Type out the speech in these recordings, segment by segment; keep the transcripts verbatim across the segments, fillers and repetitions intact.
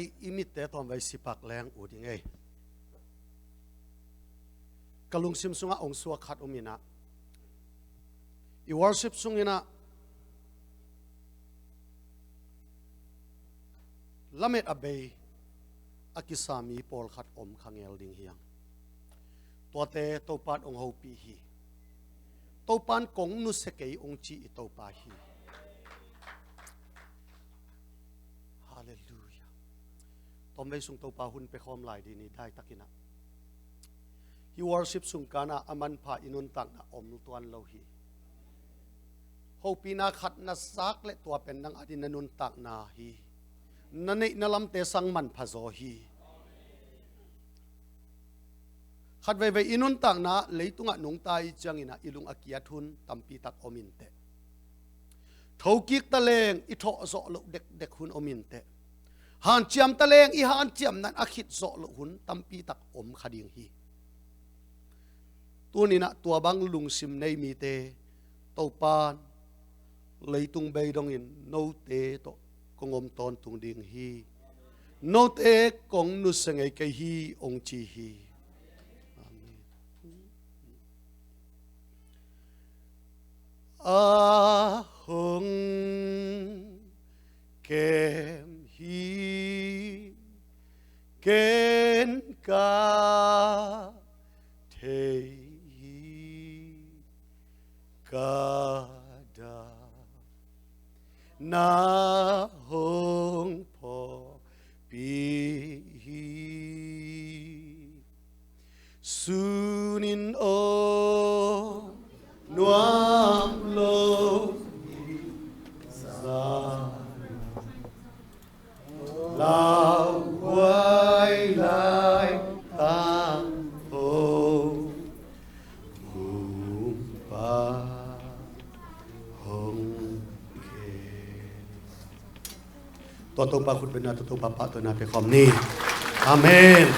I mitte tawmvei sipak leng ut ding ei. Ka lungsim sungah ong suak khat om inah, i worship sunginah lamet a bei a kisa mi pawlkhat om kha ngel ding hiang. Tuate Topan ong hopih hi. Topan kong nusia kei ong ci i Topa hi. Halleluia. Tawmvei sung Topa hun pia khawm lai ding ni daitakinah. Hih worship sung kanah a manpha i nuntakna om tuan lo hi. Hopihna khat na zak le tua pen nang a ding na nuntakna hi. Na neihna lamte sang manpha zaw hi. Khatveivei i nuntakna leitungah nungta i cianginah i lung a kiat hun tampitak om inteh. Thokik taleng i thawh zawh loh dekdek hun om inteh. Hanciam taleng i hanciam nan a khit zawh loh hun tampitak om kha ding hi. Tuninah tua bang lungsim nei mite Topan leitung bei dongin note tawh kong om tawntung ding hi. Note kong nusia ngei kei hi ong ci hi. Amen. A hong kem hi, ken ka thei hi, ka da na hong pawlpi hi. Sunin om nuam lo hi, za lauhuai lai tang ho, Gumpa hong kem. Tua Topa khutbetna, tua Topa pahtawina pia khawm ni. Amen.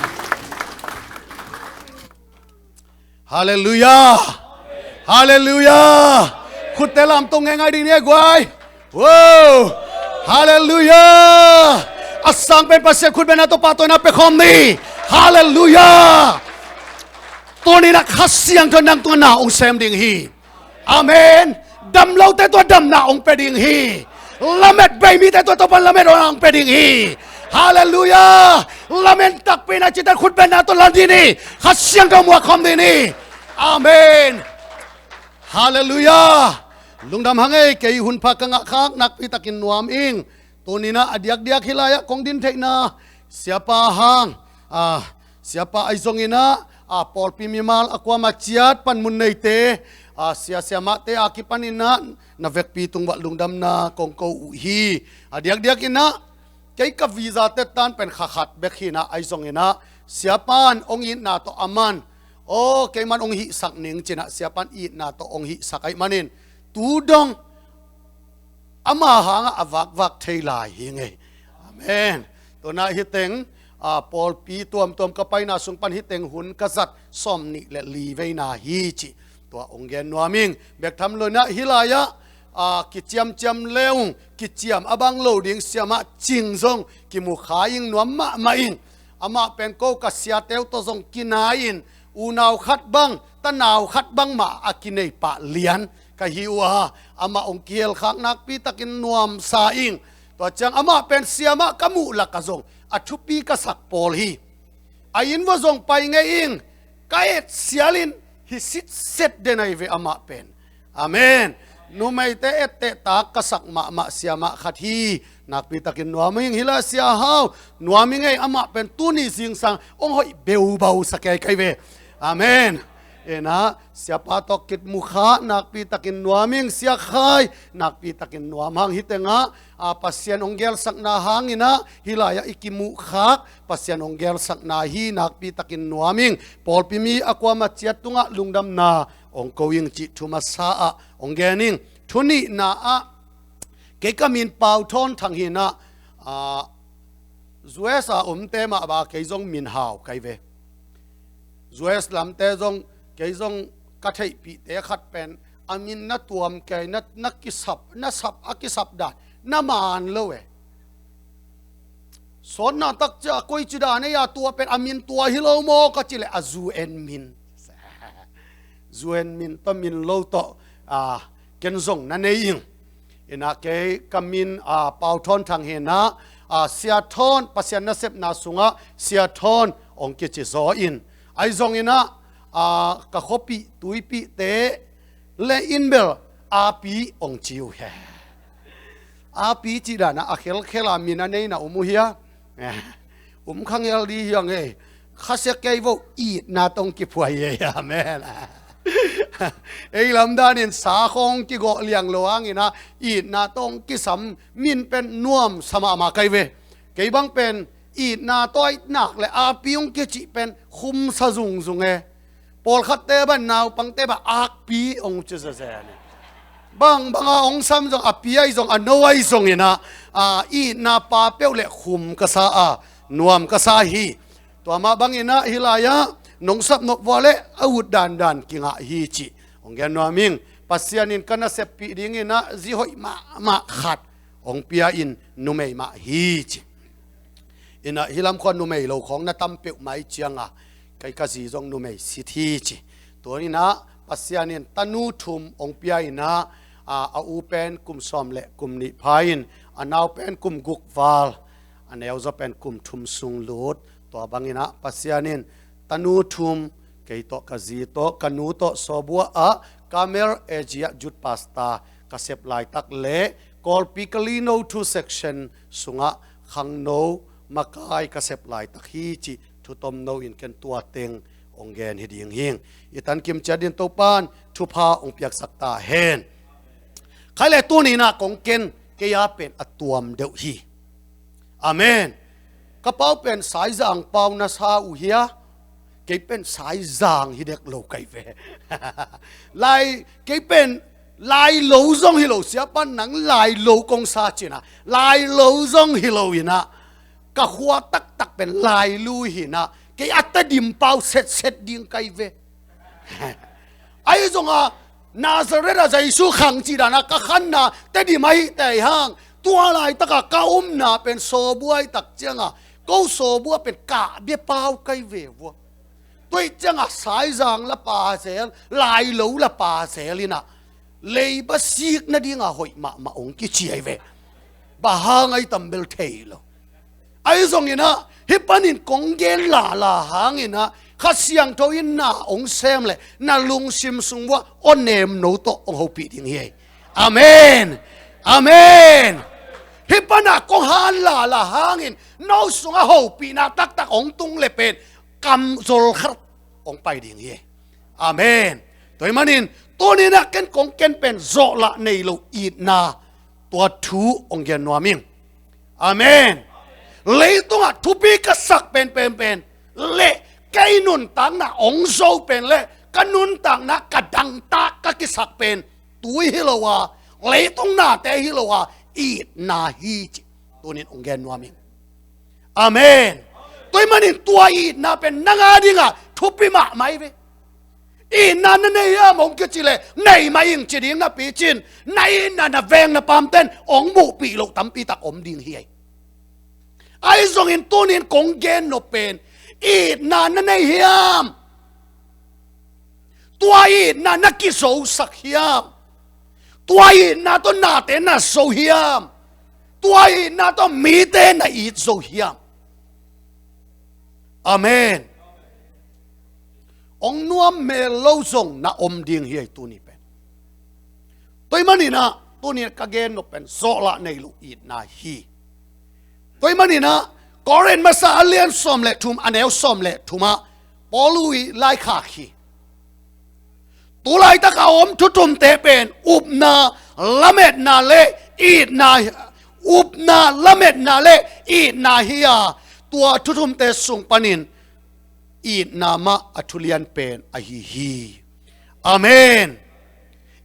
Halleluia. Halleluia. Khutte lamto ngeingai ding ni a guai. Wow. Halleluia. A sang pen Pasian khutbetna, tua pahtawina pia khawm ni. Halleluia. Tuninah Kha Siangtho nang tungah na ong sem ding hi. Amen. Dam lote tua damna ong pia ding hi. Lamet bei mite tua Topan lamet ong pia ding hi. Halleluia. Lamen takpi na cite khutbetna tua lan ding hi. Kha Siangtho muak khawm ding hi. Amen. Halleluia. Lungdam hang ei, kei hunpha ka ngah khak nakpitakin nuam ing. Tuninah a diakdiak hih lai-ah kong din theihna Siapa hang, a, Siapa ahi zonginah, a, pawlpi mimal a kuamah ciat panmun neite, a, sia siamahte a kipaninah na vekpi tungah lungdamna kong ko uh hi. A diakdiakinah kei ka visa tettan pen kha khat bek hinah ahi zonginah Siapan ong itna tawh aman, aw, keiman ong hihsak ning cinah Siapan itna tawh ong hihsak ahih manin tu dong ama hangah a vakvak thei lai hi ngei. Amen. Tunah hih teng, a, pawlpi tuamtuam ka paina sung pan hih teng hun ka zat sawmnih le li veina hi cih tua ong gen nuam ing. Bek tham loinah hih lai-ah, a, kiciamciam le ung, kiciam a bang lo ding siamah cing zong kimu kha ing, nuam mahmah ing. Amah pen ko ka siate uh tawh zong kinai-in unau khat bang, tanau khat bang mah a kinei pah lian ka hi uh a, amah ong kihel khak nakpitakin nuamsa ing. Tua ciang amah pen siamah ka muh lakah zong a thupi ka sak pawl hi. A inn vua zong pai ngei ing, ka et sialin hi sitset den ahi ve amah pen. Amen. Numeite etteh tak ka sak mahmah siamah khat hi. Nakpitakin nuam ing. Hih lai-ah Sia Hau nuam ing ei, amah pen tuni zingsang ong hoih beubau sa kei kei ve. Amen. Inah Siapa tawh kimu kha nakpitakin nuam ing. Sia Khai nakpitakin nuam hang. Hih tengah, a, Pasian ong gelsakna hanginah hih lai-ah i kimuh khak Pasian ong gelsakna hi. Nakpitakin nuam ing. Pawlpi mi a kuamah ciat tungah lungdamna ong ko ing cih thu masa ah ong gen ing. Thu nihna ah kei ka min Pau Thawn Thang hinah, a, U S a omte mah bang kei zong min hau kai ve. U S lamte zong kei zong ka theihpihte khat pen a min na tuam kei, na, na kisap, na sap, a kisap dan na man lo e. Sawtna takcia koi ci dan ei a, tua pen a min tua hi lo maw ka cih leh a zu en min. Zu en min tawh min lo tawh, a, ken zong na nei ing. Inah kei ka min, a, Pau Thawn Thang hi inah, a, Sia Thawn, Pasian nasepna sungah Sia Thawn hong kici zaw in. Ahi zong inah, a, ka khuapih tuipihte le in bel Api hong ci uh hi. Api cih dan ah a khelkhel a min a nei na um uh hia? Um kha ngel di hi hang ei. Khasia kei vo, itna tawh hong kiphuai ei. Amen. Ei lam danin sa khawng kigawh liang lo hang inah itna tawh hong kisam min pen nuamsa mahmah kei ve. Kei bang pen itna tawh a itnak le Api hong kicih pen khumsa zungzung e. Pawlkhatte bang, naupangte bang Akpi hong ci zenzen e. Bang banga hong sam zong, a pi ahi zong, a no ahi zong inah, a, itna pa peuh le khum ka sa a, nuam ka sa hi. Tua mah bang inah hih lai-ah nong sapnop vua le a ut dandan kingah hi cih hong gen nuam ing. Pasian in ka naseppih ding inah zi hoih mahmah khat hong pia in, numei mah hi ci. Inah hih lam khua numei lo khawng na tam peuhmah ahih cianga, kei ka zi zong numei sit hi ci. Tua inah Pasian in tanu thum hong pia inah, a, a u pen kum sawm le kum nih pha in, a nau pen kum guk val, a neuzaw pen kum thum sung lut. Tua bang inah Pasian in tanu thum, kei tawh, ka zi tawh, ka nu tawh, Sawbua ah Carmel A G ah Youth Pastor ka sep laitak le Kawlpi Kalino Two Section sungah khangno makai ka sep laitak hi cih thu tomno in ken tua teng hong gen hi ding hing. I tankim ciat in Topan thupha hong piaksak ta hen. Khai le tuni inah kong ken kei a pen a tuam deuh hi. Amen. Ka pau pen Saizang pau na sa uh hia? Kei pen Saizang hi dek lo kei ve. Lai, kei pen Lailo zong hi lo, Siapa nang Lailo kong sa cin a, Lailo zong hi lo inah, ka khua taktak pen Lailu hi inah, kei a Tedim pau setset ding kei ve. Ahi zong a, Nazareth a Jesu khang cih dan a ka khanna Tedim ahih tei hang, tua laitaka ka umna pen Sawbua ahih tak cianga, ko Sawbua pen Kah bia pau kei ve vua. Tua ahih cianga Saizang la pa zel, Lailo la pa zel inah, leiba sik nadinga hoih mahmah hong kici ahi ve. Bang hang ahi tam bel thei lo. Ahi zong inah, hih panin kong gen lala hang inah, Kha Siangtho in na hong sem le na lungsim sung uah aw nemno tawh hong hopih ding hi. Amen. Amen. Hih panah kong han lala hangin no sungah hopihna taktak hong tung le pen kam zol khat hong pai ding hi. Amen. Tua ahih manin tuni inah ken kong ken pen zawhlah nei lo itna, tua thu hong gen nuam ing. Amen. Leitungah thupi ka sak penpenpen le kei nuntakna hong zo pen le ka nuntakna ka dangtak ka kisak pen tui hi lo a, leitung nate hi lo a, itna hi ci. Tunin hong gen nuam ing. Amen. Tua ahih manin tua itna pen nang a dingah thupi mahmah hi ve. Itna na nei hiam hong kici le, nei mah ing ci ding napi cin, na itna na veng na pamten hong muhpih loh tampi tak om ding hi. Ahi zongin tunin kong gen nop pen, itna na nei hiam? Tua itna na kizosak hiam? Tua itna tawh nate na zo hiam? Tua itna tawh mite na it zo hiam? Amen. Hong nuam mel lo zong na om ding hi ei tuni pen. Tua ahih maninah tuni ka gen nop pen zawhlah nei lo itna hi. Tua ahih maninah Korin masa a lian sawm le thum, a neu sawm le thumah Paul i laikhak hi. Tulaitaka om thuthumte pen upna, lametna le itna, upna, lametna le itna hi a, tua thuthumte sung panin itna mah a thulian pen ahi hi. Amen.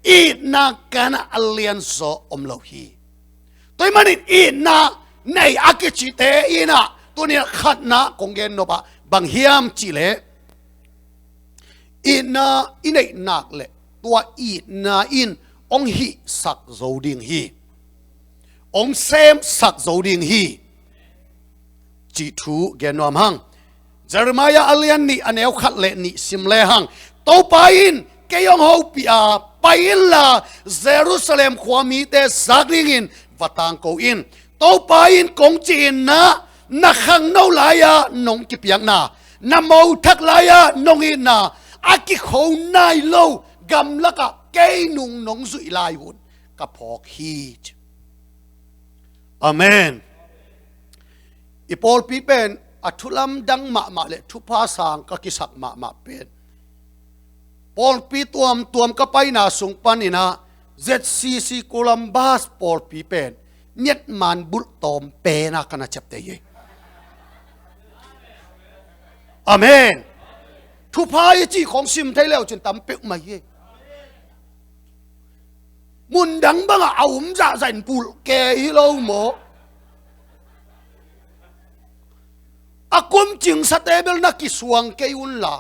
Itna kanah a lianzaw om lo hi. Tua ahih manin itna nei a kicite inah tunin khatna kong gen nopah bang hiam cihleh, itna i neihnak le tua itna in hong hihsak zo ding hi. Hong semsak zo ding hi. cih thu gen nuam hang. Jeremiah a lian nih a neu khat le nih sim le hang. Topa in kei hong hopih a, pai inla Jerusalem khua mite zak dingin va tangko in. Topa in kong ci in, na, na khangno lai-a nong kipiakna, na mothak lai-a nong itna, a kikho nai lo gamlakah kei nung nong zuih lai hun ka phawk hi. Amen. I pawlpi pen a thulamdang mahmah le thupha sang ka kisak mahmah pen, pawlpi tuamtuam ka paina sung panin ah Z C C Columbus pawlpi pen miatman bulh tawm pen a ka na ciapteh hi. Amen. Thupha i cih khong sim thei leu cin tam peuhmah hi. Mundang bangah a um zahzah in bulh ke hi lo maw? A kum cingsate bel na kisuang kei unla,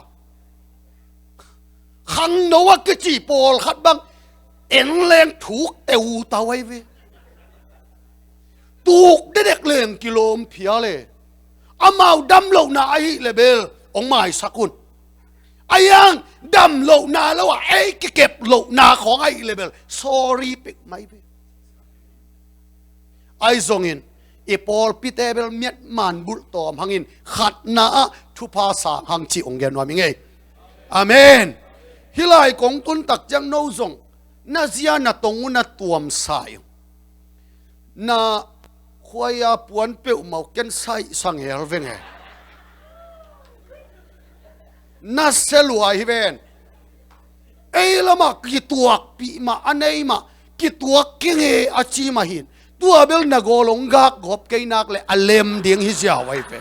khangno a kici pawlkhat bang en leng thuk teu tau ahi ve. Tuk dedek leng kilawm phial e. Amau damlohna ahih le bel hong maisak un. A hiang damlohna lo a ei kikep lohna khawng ahih le bel sorry pek mai ve. Ahi zongin i pawlpite bel miatman bulh tawm hangin khatna ah thupha sang hang cih hong gen nuam hi ngei. Amen. Hih lai kong tun tak ciang no zong na zia na tong uh na tuamsa ing. Na khuaia puan peuhmah uh ken saih sang hel veng e. Na sia lua hi ven. Ei lamah kituakpih mah a nei mah, kituak keng e a ci mah hin. Tua bel na gawl hong gak gawp kei nak le a lem ding hi ziau ahi ve.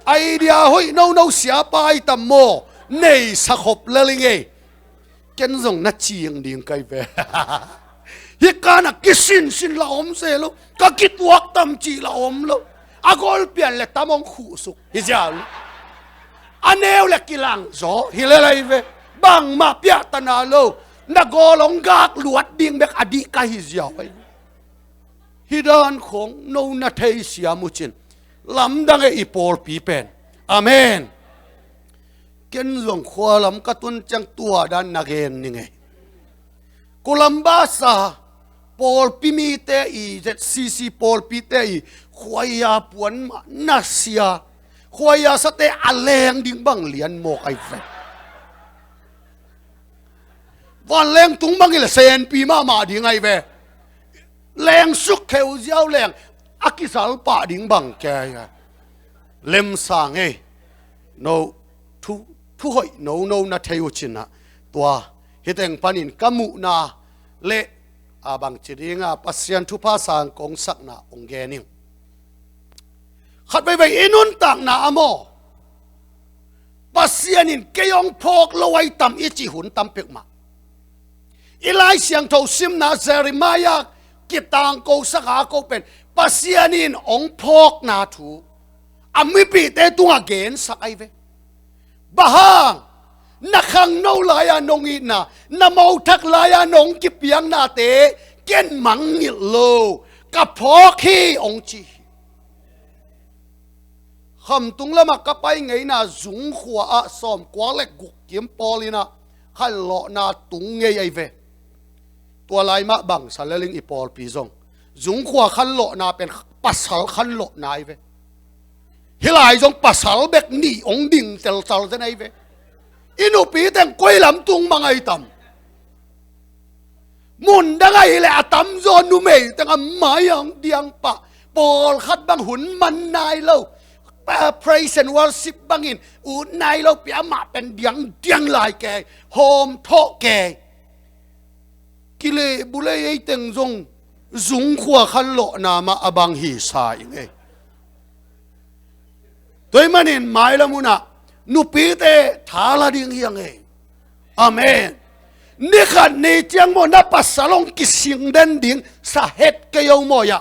Idea hoih nono siapa ahi tam maw? Nei sakhop lel hi ngei. Ken zong na cing ding kai ve. Hih kan a kisinsin la om se lo, ka kituak tam cih la om lo. A gawl pian le tam hong khuhsuk hi ziau lo. A neu le kilang zaw hi lel ahi ve. Bangmah piahtana lo. Na gawl hong gak luat ding bek a dih ka hi ziau ahi. Hih dan khong no na thei siam uh cin lamdang e i pawlpi pen. Amen. Ken zong khua lam ka tun ciang tua dan na gen ni ngei. Columbus a pawlpi mite i, Z C C pawlpite i khuaia puan mah na sia, khuaia sate a leng ding bang lian mawk ahi ve. Vanleng tung bang hi le senpi mahmah ding ahi ve. Leng suk kheu ziau leng a kisal pah ding bang kei a. Lemsa ngei. No thu, thu hoih nono na thei uh cin ah tua hih teng panin ka muhna le a bangci dinga Pasian thupha sang kong sakna hong gen ing. Khat veivei i nuntakna ah maw, Pasian in kei hong phawk lo ahi tam i cih hun tam peuhmah. I Lai Siangtho simna Jeremiah kitangko saka ko pen Pasian in hong phawkna thu a mipihte tungah gensak ahi ve. Bang hang? Na khangno lai-a nong itna, na mothak lai-a nong kipiaknate ken mangngilh lo ka phawk hi hong ci hi. Khamtung lamah ka pai ngeina Zungkhua ah sawmkua le guk kim pawl in ah khanlawhna tung ngei ahi ve. Tua lai mah bangsa lel ing i pawlpi zong Zungkhua khanlawhna pen pasal khanlawhna ahi ve. Hih lai zong pasal bek nih hong ding teltal zen ahi ve. I nupi teng koi lam tung mang ahi tam? Mundang ahih leh a tamzaw numei teng a mai-ah hong diang pah, pawlkhat bang hun man nai lo, pa-, praise and worship bangin ut nai lo pi, amah pen diangdiang lai kei, hawm thawh kei. Kilehbulei ei teng zong Zungkhua khanlawhna mah a bang hi sa ing ei. Tua ahih manin mailam hun ah nupite tha la ding hi ing ei. Amen. Ni khat ni ciang maw na pasal hong kising den ding sa het kei o maw, ya.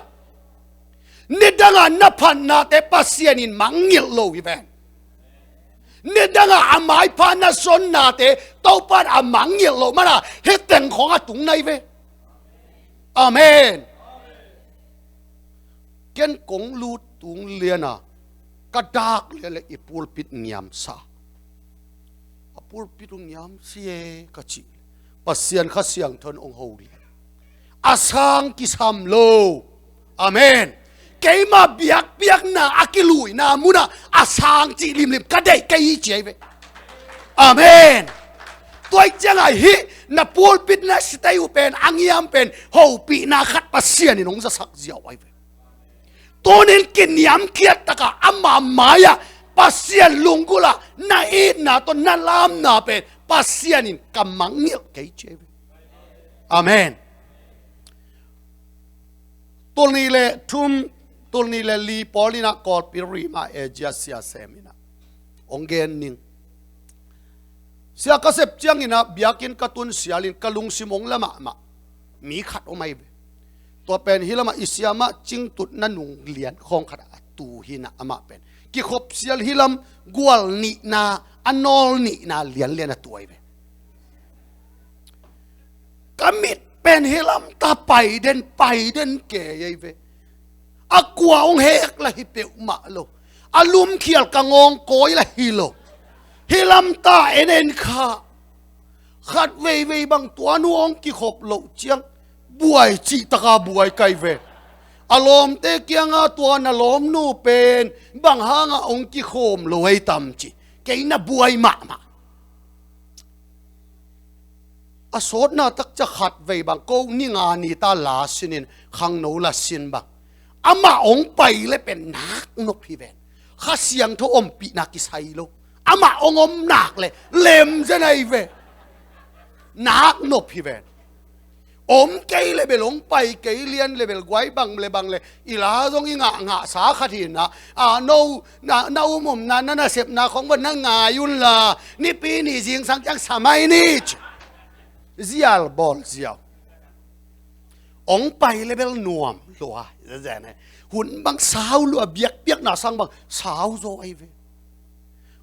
Nidangah na phatnate Pasian in mangngilh lo hi ven. Nidangah a maipha na zonnate Topa in a mangngilh loh manin hih teng khawng a tung nai ve. Amen. Ken kong lut tung liana ka dak lian le i pulpit niamsa. A pulpit uh niamsia ka ci. Pasian Kha Siangtho in hong ho lian. A sang kisam lo. Amen. Keima biakpiakna a kiluina munah a sang cih limlim ka deih ka hi ci ahi ve. Amen. Tua ih ciangah hih na pulpit na sitei uh pen a ngiam pen hopihna khat Pasian in hong zasak ziau ahi ve. Tunin kiniamkhiat takah ama mai-ah Pasian lunggulh ah na itna tawh na lamna pen Pasian in ka mangngilh kei ci ahi ve. Amen. Tulni le thum, tulni le li pawl inah Kawlpi rimah A G a sia sem inah hong gen ning. Sia ka sep cianginah biakinn ka tun sialin ka lungsim hong la mahmah mi khat om ahi ve. Tua pen hih lamah i siamah Cingtut na nung lian khawng khatah a tu hinah amah pen kikhop sial hih lam gual nihna a nawl nihna lianlian a tu ahi ve. Ka mit pen hih lam ta pai den pai den kei ahi ve. A kua hong hek la hi peuhmah lo. A lumkhial ka ngawng kawi la hi lo. Hih lam ta en en kha. Khat veivei bang tua nu hong kikhop loh ciang buai cih taka buai kai ve. A lawmte kianga tua na lawmnu pen bang hanga hong kikhawm lo hei tam ci. Kei na buai mahmah. A sawtna takcia khat vei bang ko ni nga ni ta la sinin khangno la sin bang amah hong pai le pen nak nop hi ven. Kha Siangtho ompihna kisai lo. Amah hong om nak le lem zen ahi ve. Nak nop hi ven. Om kei le bel hong pai kei lian le bel guai bang le bang le i la zong i ngah ngah sa khat hinah a no na, na um umna na nasepna khong bang na ngai un la nipi ni zingsang ciang sa mai ni ci. Zial bawl ziau. Hong pai le bel nuam lua. Hun bang sau lua biakpiakna sang bang sau zaw ahi ve.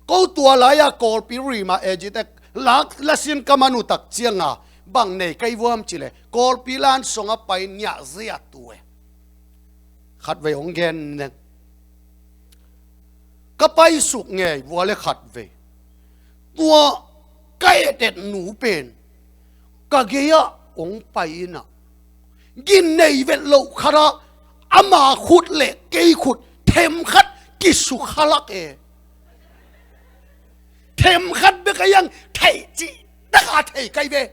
Ko tua lai-a Kawlpi rimah A G te lak lasin ka man uh tak cianga bang nei kei vuam cile Kawlpi lan songa pai ngiah zia tu e. Khat vei hong gen neng. Ka paisuk ngei vua le khat vei tua ka etet nu pen ka gei-ah hong pai inah gin nei vet loh khatah ama khut le kei khut themkhat kisukhalak e. Themkhat bek a iang theih cih taka thei kai ve.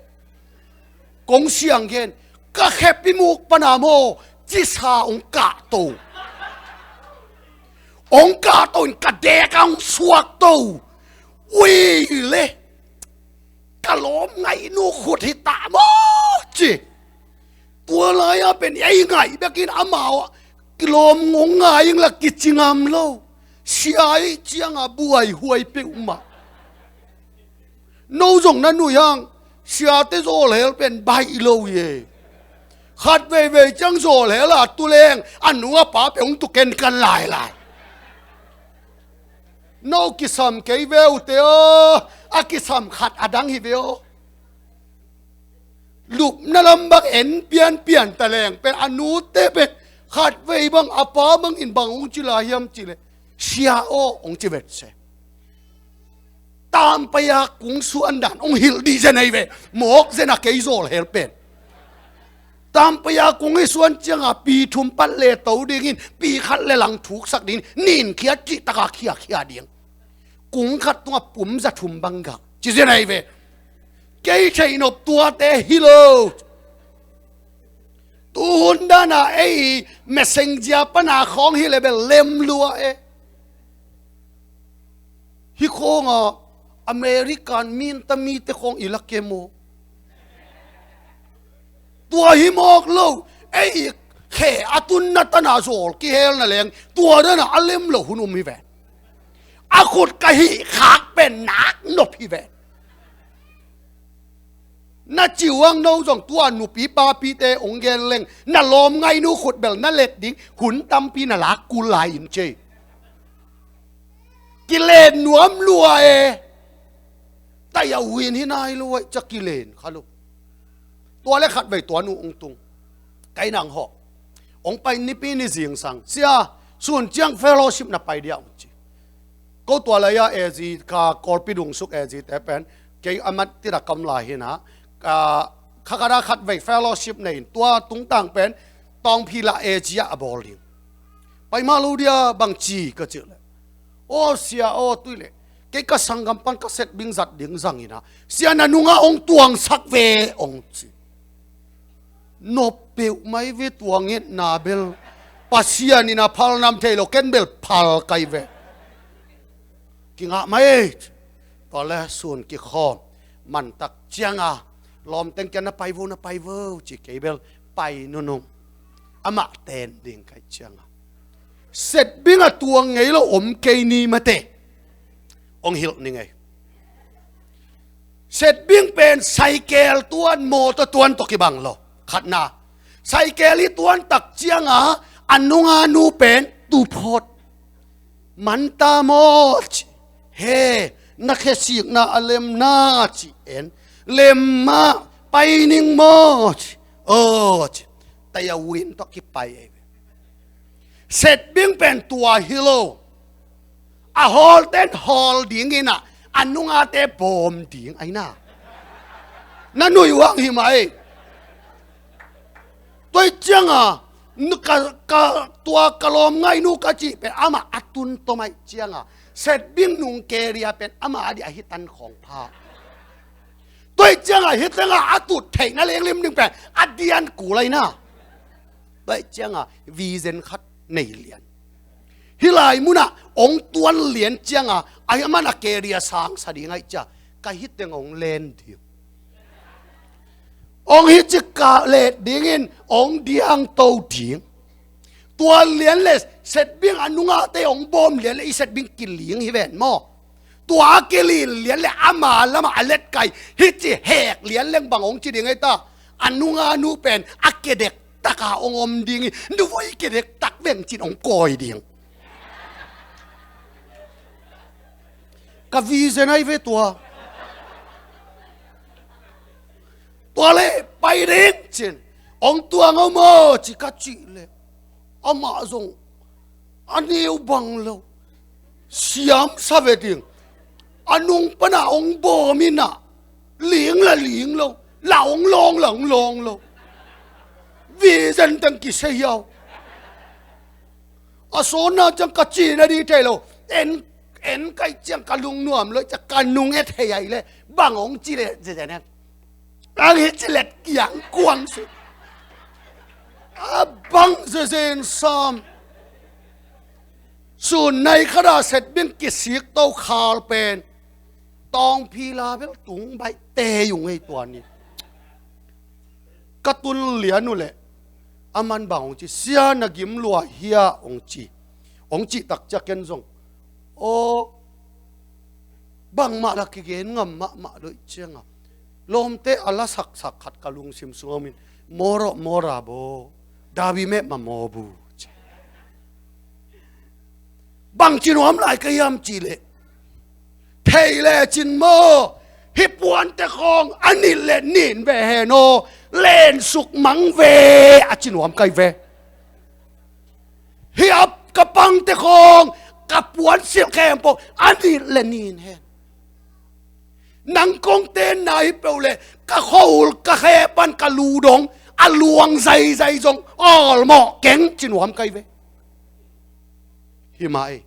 Kong siang gen ka khep i muk pana maw cisa hong kahto. Hong kahto in ka deka hong suakto. Ui le ka lawm ngaihnu khut hi ta maw ci. Tua lai-a pen ei ngaih bekin amau ah kilawm ngong ngai ing la kici ngam lo. Sia ih cianga buaihuai peuhmah. No zong na nuih hang siate zawlhel pen baih lo hi e. Khat veivei ciang zawlhel a tuleng a nu a pa pe hong tu kenkan lailai. No kisam kei ve ute aw. A kisam khat a dang hi ve aw. Lupna lam bang en pianpian taleng pen a nute pen khat vei bang a pa bangin bang hong ci lai hiam cile sia aw hong ci vet se. Tampaia kung suan dan hong hilh dih zen ahi ve. Mawk zen a kei zawlhel pen tampaia kung hi suan cianga pi thum pat le to dingin pi khat le lang thuksak dingin ninkhiat cih taka khiakhia ding. Kung khat tungah pum za thum bang gah ci zen ahi ve. Kei theihnop tuate hi lo. Tuhun dana ei messenger pana khawng hi le bel lem lua e. Hi khawnga American minta mite khawng i la kem aw. Tua hi mawk lo. Ei khe a tunna tana zawl kihelna leng tua dana a lem lo hun um hi ven. A khut ka hih khak pen nak nop hi ven. Na ciuang no zong tua nupi papite hong gen leng na lawm ngaihnu khut bel na let ding hun tampi na lak kul lai in cei. Kilen nuam lua e. Taya uhin hi nai lo ai ca kilen kha lo. Tua le khat vei tua nu ung tung kai nang hawh. Hong pai nipi ni zingsang, "Sia, sun ciang fellowship na pai dia," hong ci. Ko tua lai-a A G ka Kawlpi dungsuk A G te pen, kei a mat tida kam lai hi na, ka, kha khat a khat vei fellowship nei in, tua tungtang pen Tawngphila A G ah a bawl ding. "Pai mah lo dia, bang ci?" ka cih leh, "Aw sia aw, tui leh kei ka sanggam pan ka setbing zat ding zang in ah, sia, na nungah hong tuangsak ve," hong ci. Nop peuh mai ve tua ngetna bel. Pasian in a phal nam thei lo, ken bel phal kai ve. Kingah mai. Tua le sun kikhawm. Mantak cianga lawmteng kia, "Na pai vo, na pai vo," ci, kei bel pai nunung. Amah ten ding kai cianga, setbing a tuang ngei lo om kei ni mate. Hong hilh ni ngei. Setbing pen saikel tuan, mawtaw tuan tawh kibang lo. Khatna, saikel i tuan tak cianga a nunga nu pen tuphot. "Manta maw," ci. "He, na khesikna a lemna," ci en. "Lem mah, pai ning maw," ci. "Aw," ci. Taya win tawh kipai ei ve. Setbing pen tua hi lo. A hawlten hawl ding in ah, a nungate bawm ding ahi na. Na nuih uh hang hi mai. Tua cianga, nu-, ka, ka, tua ka lawm ngainu ka cih pen amah a tun tom ai cianga, setbing nung keria pen amah a dih ahi tan khawng pha. Tua cianga hi tengah a tut theihna lenglim ding pen a dian kul ai na. Tua cianga vision khat nei lian. Hih lai munah hong tuan lian cianga, ahi man a keria sangsa ding ai cia, ka hi teng hong len ding. Hong hi cik ka let dingin hong diangto ding. Tua lian le setbing a nungate hong bawm lian le i setbing kiling hi ven maw. Tua a kilin lian le ama lamah a letkai hi ci hek lian leng bang hong ci ding ei ta. A nunga nu pen a kedek taka hong om ding hi. Nu voi kedek tak veng cin hong kawi ding. Ka vision ai ve tua. Tua le pai ding cin. Hong tuang aw maw ci ka cih le, amah zong a neu bang lo. Siam sa ve ding. A nung pana hong bawm in ah, ling la ling lo, la hong lawng la hong lawng lo. Vision teng kisei hiau. A sawnna ciang ka cih na dih thei lo. En, en kai ciang ka lungnuam lo, ciang ka nung e thei ai le, bang hong ci le, zezenet. Ang hi ci let kiang kuang si. A bang zezen sam. Sun nai khada setbing kisik to khal pen. Tawngphila bel tung baih te yung ei tua ni. Ka tun lian uh leh, aman bang hong ci, sia na gim lua hia hong ci. Hong cih tak cia ken zong, aw, bangmah la kigen ngam mahmah lo ih cianga. Lawmte a la saksak khat ka lungsim sung a om in, mawrawh mawra baw, dawi meh ma maw bu. Bang ci nuam lai ka hiam cih leh, thei le cin maw, hih puante khawng a nit le nin ve hen aw, len suk mang ve a ci nuam kai ve. Hih a ka pangte khawng ka puan silh khempeuh a nit le nin hen. Nang kong tenna hi peuh le ka khua-ul ka khe pan ka lu dong a luang zaizai zong awlmawh keng ci nuam kai ve. Hi mah ei.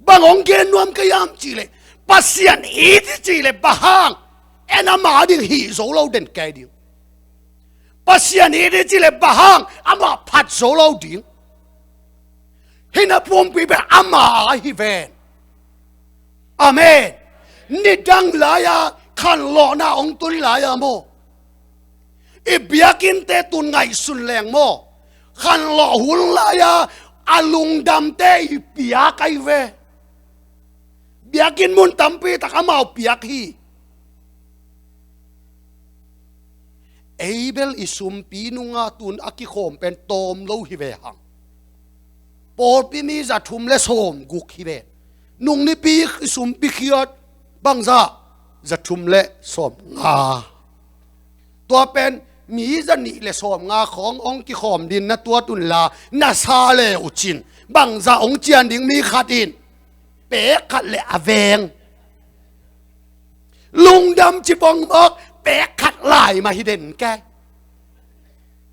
Bang hong gen nuam ka hiam cih leh, Pasian it i cih leh bang hang en ama ding hih zo lo den kei ding. Pasian it i cih leh bang hang amah phat zo lo ding. Hih na pumpi pen ama a hi ven. Amen. Nidang lai-a khanlawhna hong tun lai-a maw, i biakinnte tun ngaihsun leng maw, khanlawh hun lai-a a lungdamte i piak ahi ve. Biakinn mun tampi tak amau piak hi. Ei bel i sumpi nunga tun a kikhawm pen tawm lo hi ve hang. Pawlpi mi za thum le sawm guk hi ve. Nung nipi i sumpi khiat bangzah, za thum le sawm nga. Tua pen Mi zanih le sawmnga khawng hong kikhawm ding na tuat unla, na sa le uh cin, bangzah hong cian ding mi khat in, pek khat le a veng. Lungdam ci bang mawk, pek khat lai mah hi den kei.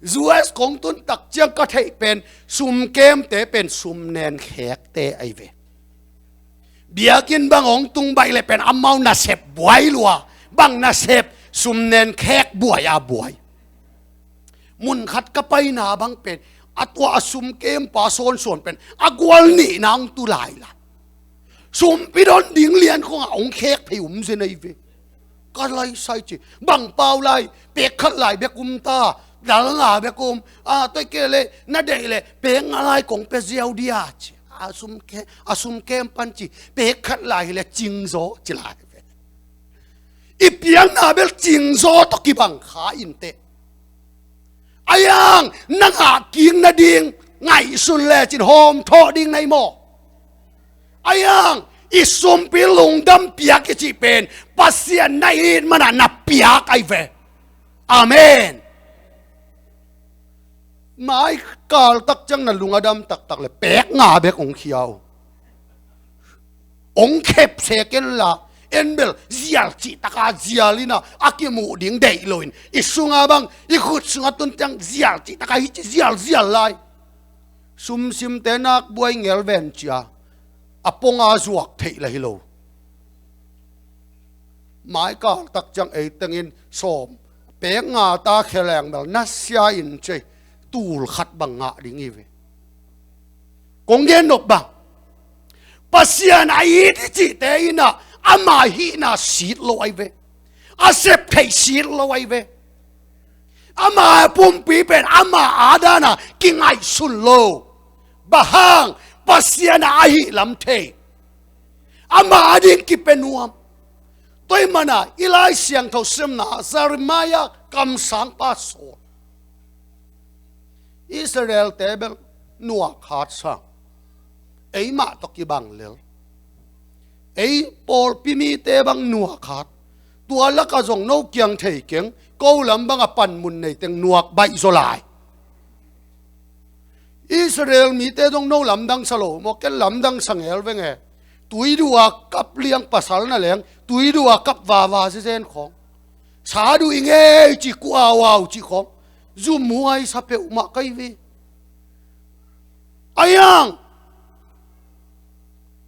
U S kong tun tak ciang ka theih pen, sumkemte pen sumnen khekte ahi ve. Biakinn bang hong tung baih le pen amau nasep buai lua, bang nasep, sumnen khek buai a buai. Mun khat ka paina bang pen, a tua a sumkempa sawnsawn pen, a gual nihna hong tu lai la. Sumpi don ding lian khawngah hong khek phei um zen ahi ve. Ka laisai ci, bang pau lai, pek khat lai bek um ta, dal nga bek um, a, tua kei le, na deih le, pek nga lai kong pia ziau dia ci. A sumke-, a sumkem pan ci, pek khat lai hi le cingzaw ci lai ve. I piakna bel cingzaw tawh kibang kha inteh. Ayang, na ngah kik nading ngaihsun lecin hawm thawh ding na hi maw? Ayang, i sumpi lungdam piak i cih pen, Pasian na it mana na piak ahi ve. Amen. Mai kal tak ciang na lung a dam taktak le pek nga bek hong khia uh. Hong khep se ken la, en bel zial cih taka zial ina, a kimuh ding deih loin, i sunga bang, i khut sunga tun ciang zial cih taka hi ci zial zial lai. Sumsimte nak buai ngel ven cia, a ponga zuak theih la hi lo. Mai kal tak ciang ei tengin sawm, pek nga ta kheleng bel nasia in cei, tul khat bang ngah ding hi ve. Kong gen nop bang, Pasian a it i cihte ina, ama hihna sit lo ahi ve. A sep theih sit lo ahi ve. Ama pumpi pen ama adana kingaihsun lo. Bang hang, Pasian a ahih lam thei. Ama ading kipia nuam. Tua ahih mana, i Lai Siangtho simna, Jeremiah kamsangpa sawl. Israel-te bel nuak hat sang. Eimah tawh kibang lel. Ei pawlpi mite bang nuak hat. Tua laka zong no kiang thei keng, ko lam bang a panmun nei teng nuak baih zaw lai. Israel mite zong no lamdang sa lo maw, ken lamdang sa ngel veng e. Tuidu a kap liang pasal na leng, tuidu a kap vava zezen khawng. Sa duh i ngei ci, ku au au ci khawng. Zumhuai sa peuhmah ka hi ve. Ayang,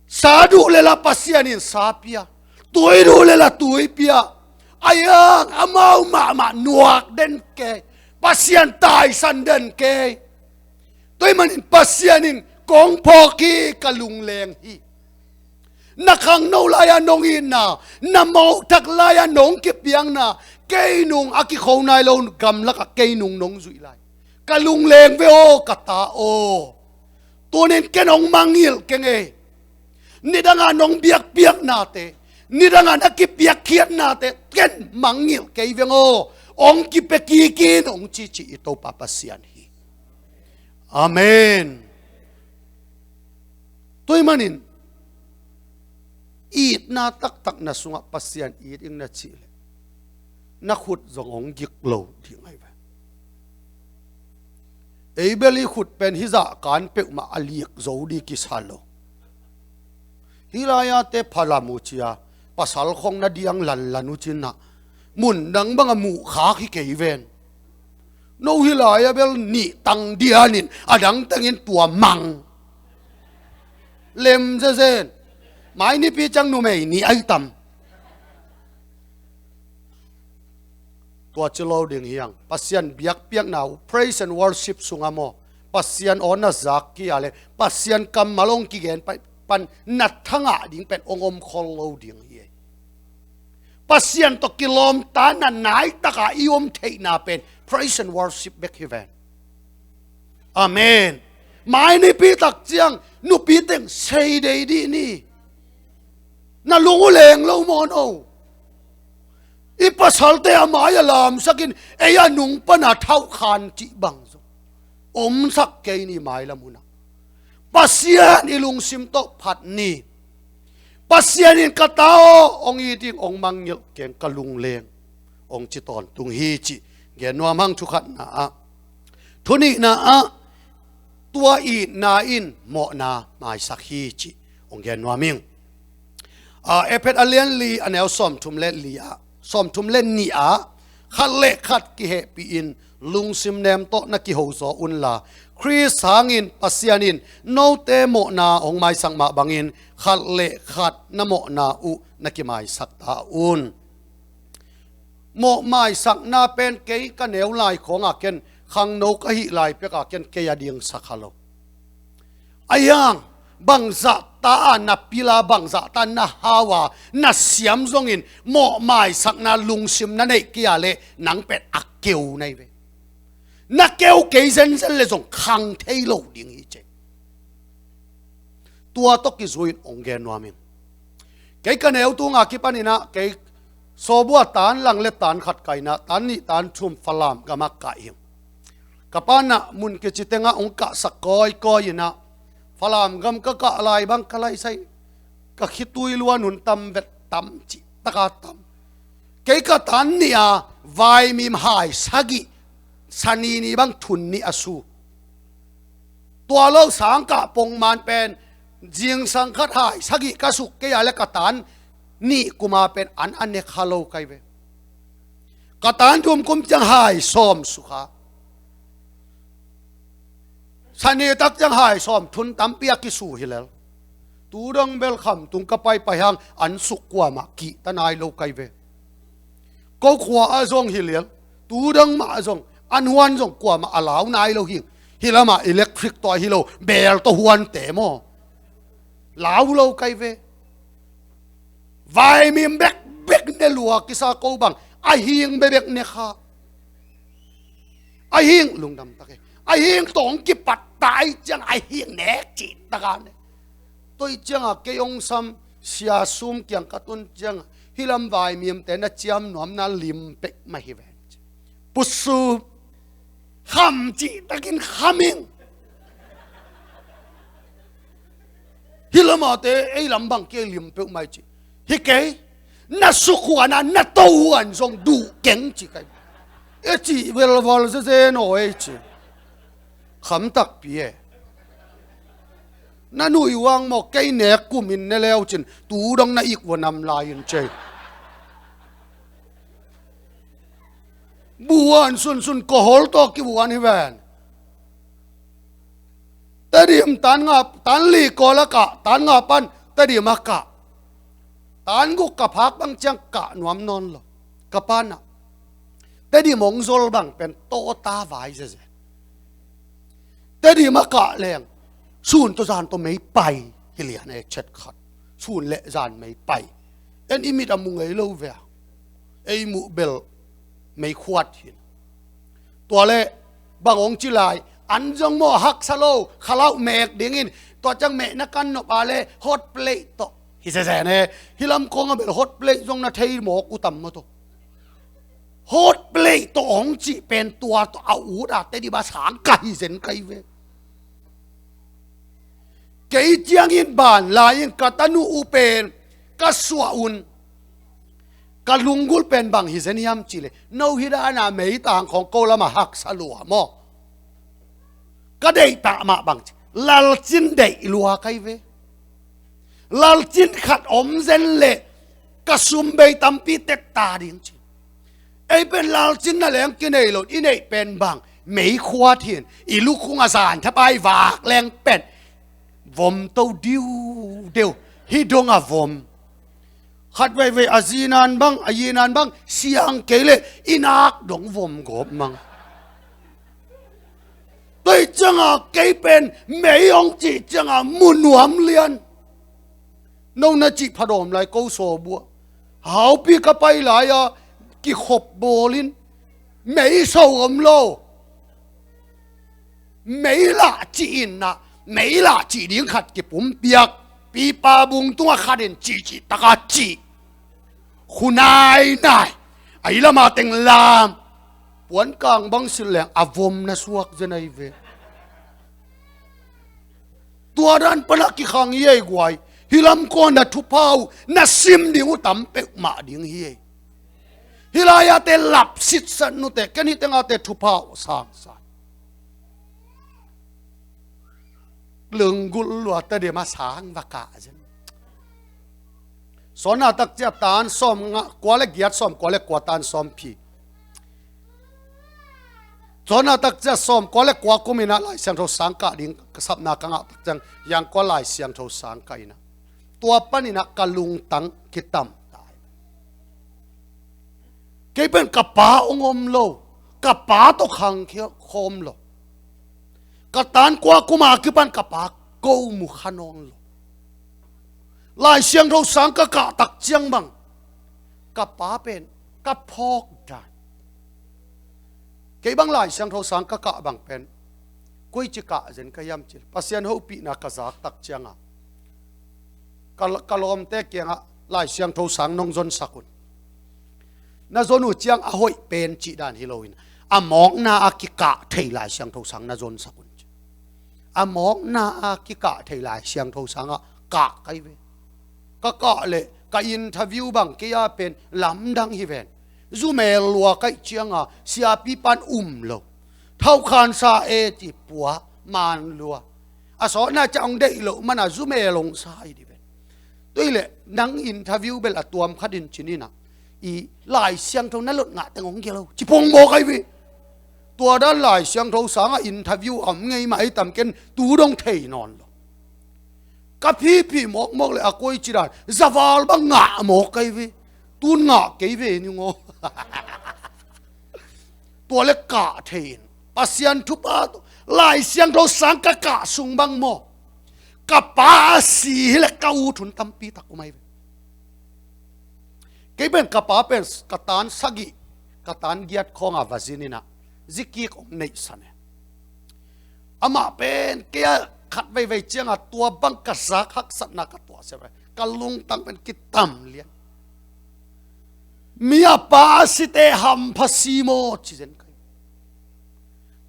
sa duh lela Pasian in sa pia, tui duh lela tui pia. Ayang, amau mahmah nuak den kei, Pasian taisan den kei. Tua ahih manin Pasian in kong phawk hi, ka lungleng hi. Na khangno lai-a nong itna, na mawhthak lai-a nong kipiakna, kei nung a kikho nai lo gamlakah kei nung nong zuih lai. Ka lungleng ve aw, ka ta aw. Tunin ken hong mangngilh keng ei. Nidanga nong biakpiaknate, nidanga na kipiakkhiatnate ken mangngilh kei veng aw. Hong kipia kikin hong cici i Topa Pasian hi. Amen. Tua ahih manin itna taktak na sungah Pasian it ing na cih leh, na khut zong hong gik lo ding ahi ve. Ei bel i khut pen hih zahkan peuhmah a lik zo ding kisa lo. Hih lai-ate phalam uh cia, pasal khong na diang lanlan uh cinah, mundang bang a muhkhak hi kei ven. No hih lai-a bel nih tang dianin a dang tengin tua mang lem zezen. Mai nipi ciang numei nih ahi tam. Tua ci lo ding hiang. Pasian biakpiakna uh, praise and worship sunga maw, Pasian aw na zak kia le Pasian kammal hong kigen pan na thangah ding pen hong om khol lo ding hi. Pasian tawh kilawmta na naitaka i om theihna pen praise and worship bek hi ven. Amen. Mai nipi tak ciang nupi teng sei dei dih ni. Na lung uh leng lo maw no? I pasalte a mai a lamsakin ei a nung pana thauhkhan cih bang zong omsak kei ni mailam hunah. Pasian i lungsim tawh phat ni. Pasian in ka ta aw, hong it ing, hong mangngilh keng, ka lungleng hong ci tawntung hi cih Gen nuam hang. Thukhatna ah, thunihna ah, tua itna in mawhna maisak hi cih hong gen nuam ing. A, Efesa a lian li a neu sawmthum le li ah, sawmthum le nih ah, khat le khat kihehpih in lungsim nem tawh na kiho zaw unla, Khrist hangin Pasian in note mawhna hong maisak mah bangin khat le khat na mawhna uh na kimaisak ta un. Mawh maisakna pen kei ka neu lai khawngah ken, khangno ka hih lai pekah ken kei a dingsak kha lo. Ahi hang bangzahta a na pila, bangzahta na hau a na siam zongin, mawh maisakna lungsim na neih kei a leh nang pen a keu na hi ve. Na keu kei zenzen le zong khang thei lo ding hi ci. Tua tawh kizui-in hong gen nuam ing. Kei ka neu tunga kipaninah kei sawbua tan lang le tan khat kaina, tan nih tan thum Falam gamah kah ing. Ka panah mun kici tengah hong kahsak kawikawi inah, Falam gam ka kah lai bang ka laisai, ka khitui luan hun tam vet, tam cih taka tam. Kei ka tan nih a vaimim hai sagih, Sani ni bang thun nih a su. Tua lo sangkah pongman pen zingsang khat hai sagih ka suk kei a le ka tan nih kuma pen an a ne kha lo kai ve. Ka tan thum kum ciang hai sawm sukha. Sani tak ciang hai sawm thun tampi a kisu hi lel. Tu dong bel Khamtung ka paipai hang an suk kuamah kihta nai lo kai ve. Ko khua ah zong hi liang, tu dang mah zong, an huan zong kuamah a lau nai lo hing. Hi lamah electric tawh hi lo, bel tawh huante maw? Lau lo kai ve. Vaimim bekbek ne lua kisa ko bang, a hing bebek ne kha. A hing lungdam tak e. A hing tawh hong kipat ta ai ciang a hing nek cih taka ne. Tua ih cianga kei hong sam sia sum kiang ka tun cianga, hi lam vaimimte na ciam nuamna lim pek mah hi ven ci. Pusu kham cih takin kham ing. Hi lamate ei lam bang kei lim peuh mai ci. Hi kei na sukhuana na tohuan zong duh keng ci kai. E ci velval zeze naw ei ci. Kham takpi e. Na nuih uang maw, kei nek kumin ne leu cin, tu dong na ik vua nam lai in cei. Buan sunsun kohol tawh kibuan hi ven. Tedim tan nga, tan li kawl a kah, tan nga pan Tedim a kah. Tan guk ka phak bang ciang kah nuam nawn lo. Ka panah Tedim hong zol bang pen tawta vai zeze. Tedim a kah leng sun tawh zan tawh mei pai hi lian e, chet khat. Sun le zan mei pai. En i mit a mu ngei lo vea. Ei muh bel mei khuat hin. Tua le bang hong ci lai, an zong maw haksa lo, khalauh mek dingin, tua ciang mehna kan nop a le hot plate tawh hi zeze ne. Hi lam kong a bel hot plate zong na thei mawk uh tam maw tawh. Hot plate tawh hong cih pen tua tawh a ut a Tedim a sang ka hi zen kai ve. Kei ciangin ban lai-in ka tanu uh pen ka suah un. Ka lunggulh pen bang hi zen hiam cih leh, no hi dana meitang khawng ko lamah haksa lua maw? Ka deih pah mah bang ci, lalcin deih lua kai ve. Lalcin khat om zen leh ka sum bei tampi tetta ding ci. Ei pen lalcin na leng kinei lo, i neih pen bang, mei khuat hin, i lukhung a zan thapai vak leng pen vom to diu deu, hi dong a vom. Khat veivei a zinan bang, a yinan bang siang kei leh i nak dong vom gawp mang. Tua ih cianga kei pen mei hong cih cianga mu nuam lian. No na cih phadawm lai ko sawbua. Haupi ka pai lai-a kikhop bawlin mei so om lo. Mei lah cih inna, mei lah cih ding khat kipumpiak. Pipa bung tunga khatin cihcih taka cih. Khu nainai, a i lama teng lam. Puankang bang silh leng a vom na suak zen ahi ve. Tua dan pana kikhang hi ei guai. Hi lam kawna thupha uh na sim ding uh tam peuhmah ding hi ei. Hih lai-ate lap sitset nute, ken hih tengate thupha uh sang sa. Lunggulh lua ta dema sang va kah zen. Sawna takcia tan sawm nga kua le giat, sawm kua le kua tan sawm phi. Sawna takcia sawm kua le kua kum inah Lai Siangtho sang kah ding ka sapna ka ngah takciang, yang kua Lai Siangtho sang kah inah, tua pan inah ka lungtang kitam tai. Kei pen ka pa ong om lo, ka pa tawh khang khia khawm lo. Ka tan kua kuma kipan ka pa ko mu kha nawn lo. Lai Siangtho sang ka kah takciang bang, ka pa pen ka phawk dan. Kei bang Lai Siangtho sang ka kah bang pen koici kah zen ka hiam cil, Pasian hopihna ka zak takcianga ka, ka lawmte kiangah Lai Siangtho sang nong zonsak un. Na zon uh ciang a hoih pen cih dan hi loin, a mawkna a kikah thei Lai Siangtho sang na zonsak un. A mawkna a kikah thei Lai Siangtho sangah kah kai ve. Ka kah leh ka interview bang kei a pen lamdang hi ven. Zumel lua kaih cianga siapi pan um lo. Thaukhansa e ci pua man lua. A sawtna ciang ong deih loh mana zumel ong sa i di ven. Tuileh nang interview bel a tuam khatin cin inah, i Lai Siangtho na lot ngah teng ong gelo ci pong mawk ai ve. Tua dan Lai Siangtho sangah interview a om ngei mah ei tam, ken tu dong thei nawn lo. Ka phiphi mawkmawk le a koici dan zaval bang ngah mawk ai ve. Tun ngah kei ve ni ngaw. Tua le kah thei in Pasian thupha tawh Lai Siangtho sang ka kah sung bang maw, ka pa a si hileh ka ut hun tampi tak um ai ve. Kei pen ka pa pen ka tan sagih, ka tan giat khawnga va zin inah zikik ong neihsan e. Amah pen kei a khat veivei cianga tua bang ka zak haksatna ka tuah sia ve. Ka lungtang pen kitam lian. Mi a pa a site hampha si maw ci zen kai.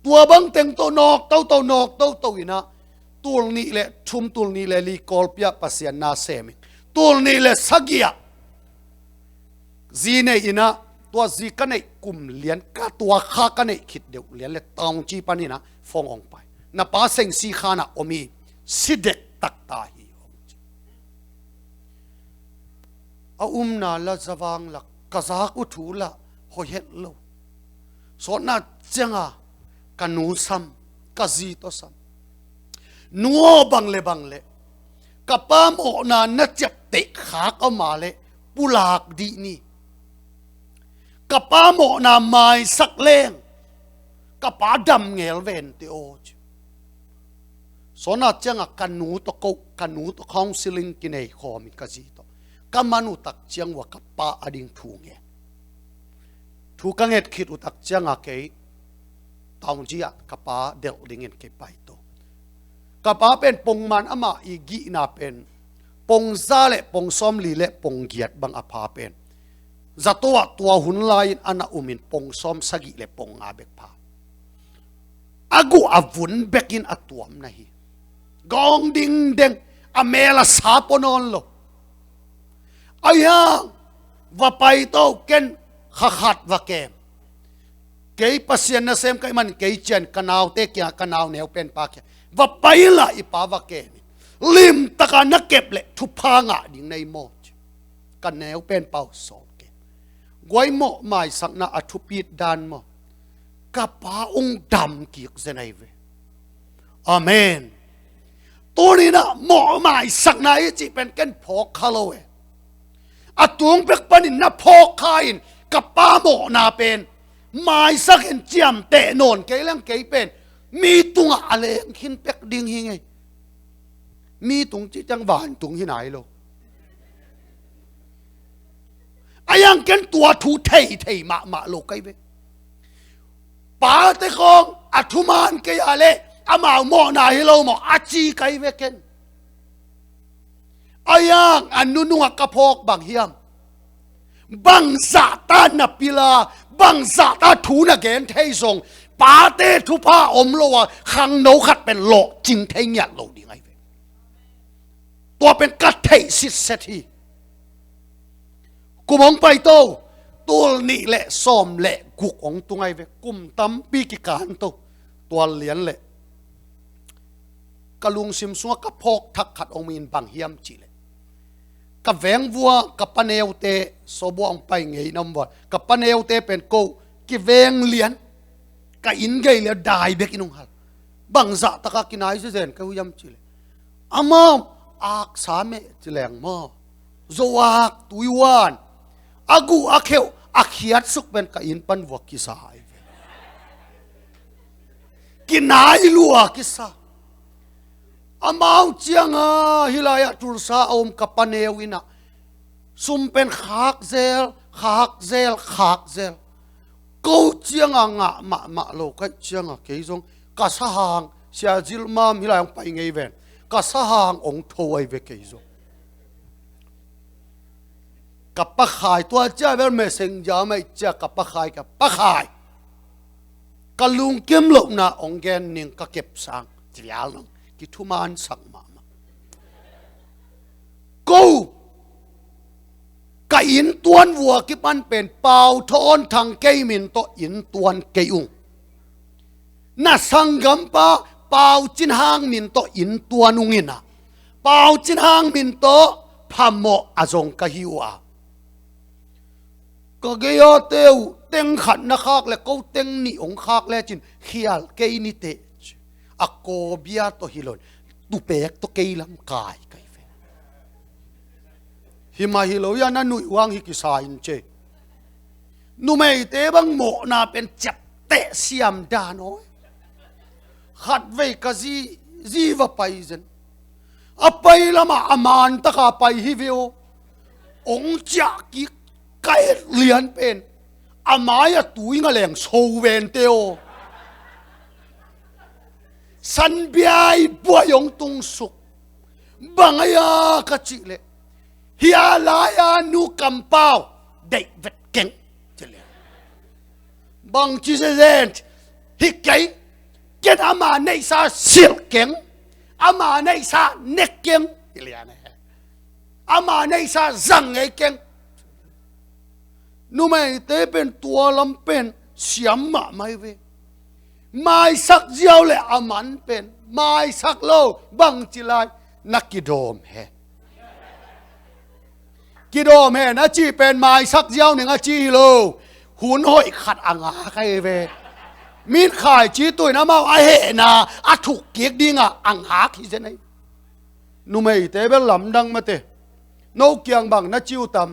Tua bang teng tawh nawk toto, nawk toto inah tul nih le thum, tul nih le li Kawlpi ah Pasian na sem in, tul nih le sagih ah zi nei inah, tua zi ka neih kum lian, ka tua kha ka neih khit deuh lian le Taungci pan inah phone ong pai. Na pa Seng Si Khan ah om hi, si dektak ta hi ong ci. A umna la zavang lak ka zak uh thu lah hoih het lo. Sawtna cianga ka nu sam, ka zi tawh sam. Nu aw, bang le bang le ka pa mawhna na ciapteh khak a om a leh pulak dih ni. Ka pa mawhna maisak leng ka pa dam ngel vente aw ci. Sawtna cianga ka nu tawh ko, ka nu tawh counseling kinei khawm in ka zi tawh. Ka man uh takciang uh a ka pa a ding thu ngen. Thu ka nget khit uh takcianga kei Taungci ah ka pa delh dingin kei paito. Ka pa pen pongman amah i gihna pen pongza le pongsawmli le ponggiat bang a pha pen. Zato ah tua hun lai-in a na umin pongsawm sagih le pongnga bek pha. A guh a vun bekin a tuam na hi. Gawng dingdeng, a mel a sa pua nawn lo. Ahi hang va paito, ken kha khat va kem. Kei Pasian nasem ka hih man kei cian ka naute kiangah ka nau neu penpa kiang va pai inla i pa va kem in. Limtaka na kep leh thupha ngah ding na hi maw ci. Ka neu penpa uh sawl kem. Guai mawh maisakna a thupit dan maw, ka pa ong dam kik zen ai ve. Amen. Tuninah mawh maisakna i cih pen ken phawk kha lo e. A tung pek panin na phawk kha in ka pa mawhna pen maisak in ciamteh nawn kei leng kei pen mi tungah a leng khin pek ding hi ngei. Mi tung cih ciang vantung hi nai lo. A yang ken tua thu thei thei mahmah lo kai ve. Pate khawng a thuman kei a leh amau mawhna hi lo maw a ci kai ve ken. A yang a nunungah ka phawk bang hiam? Bangzahta na pila, bangzahta thu na gen thei zong pate thupha om lo a khangno khat pen lawhcing thei ngiat lo ding ai ve. Tua pen ka theih sitset hi. Kum hong paito, Tul nih le sawm le guk hong tung ahi ve. Kum tampi kikan to. Tual lian le ka lungsim sungah ka phawk thak khat hong min bang hiam cih leh, ka vengvua, ka paneute, sawbua hong pai ngei nam vua, ka paneute pen ko kiveng lian, ka inn gei lian dai bek in hong hal. Bang zah taka kinai zezen ka hu hiam cih leh, amau aksa meh ci leng maw, zo ak tui huan, a guh a kheuh a khiat suk pen ka inn pan vua kisa ahi ve. Kinai lua kisa. Amau cianga hih lai-ah Tulsa a om ka paneu in ah sum pen khak zel, khak zel, khak zel. Ko cianga ngah mahmah lo ka hih cianga kei zong ka sahang, Sia Zil Mam hih lai hong pai ngei ven, ka sahang hong tho ahi ve kei zong. Ka Pa Khai, tua cia bel messenger mah ih cia, ka Pa Khai, ka Pa Khai, ka lungkim lohna hong gen ning, ka kepsang ci vial nang, kithumansak mahmah. Ko ka inntuan vua kipan pen Pau Thawn Thang kei min tawh inntuan kei ung. Na sanggampa Pau Cin Hang min tawh inntuan ung in ah, Pau Cin Hang min tawh phamawh a zong ka hi uh a, ka gei-a te uh teng khat na khak le ko teng nih hong khak lecin khial kei ni teh. A kawbia tawh hi lo in, tupek tawh kei lam kai kai ve. Hi mah hi lo, ia na nuih uh hang hi kisa in ce. Numeite bang mawhna pen ciapteh siam dan aw. Khatvei ka zi, zi va pai zen. A pai lamah a man taka pai hi ve aw. Hong ciah kik ka et lian pen a mai-ah tui nga leng so vente aw. Sanbiai buai hong tung suk. Bang aia ka cih leh, hih a lai-a nu kampau deih vet keng ci lian. Bang ci zezen hi kei, ken ama neihsa silh keng, ama neihsa nek keng hi lian e. Ama neihsa zang ngei keng. Numeite pen tua lam pen siam mahmah hi ve. Maisak ziau le a man pen maisak lo, bang ci lai, na kidawm hen. Kidawm hen a cih pen maisak ziau ning a cih hi lo. Hun hoih khat a ngak ahi ve. Mitkhaici tuin amau a hehna a thuk kik dingah a ngak hi zen ahi. Numeite bel lamdang mate. No kiang bang na ci uh tam?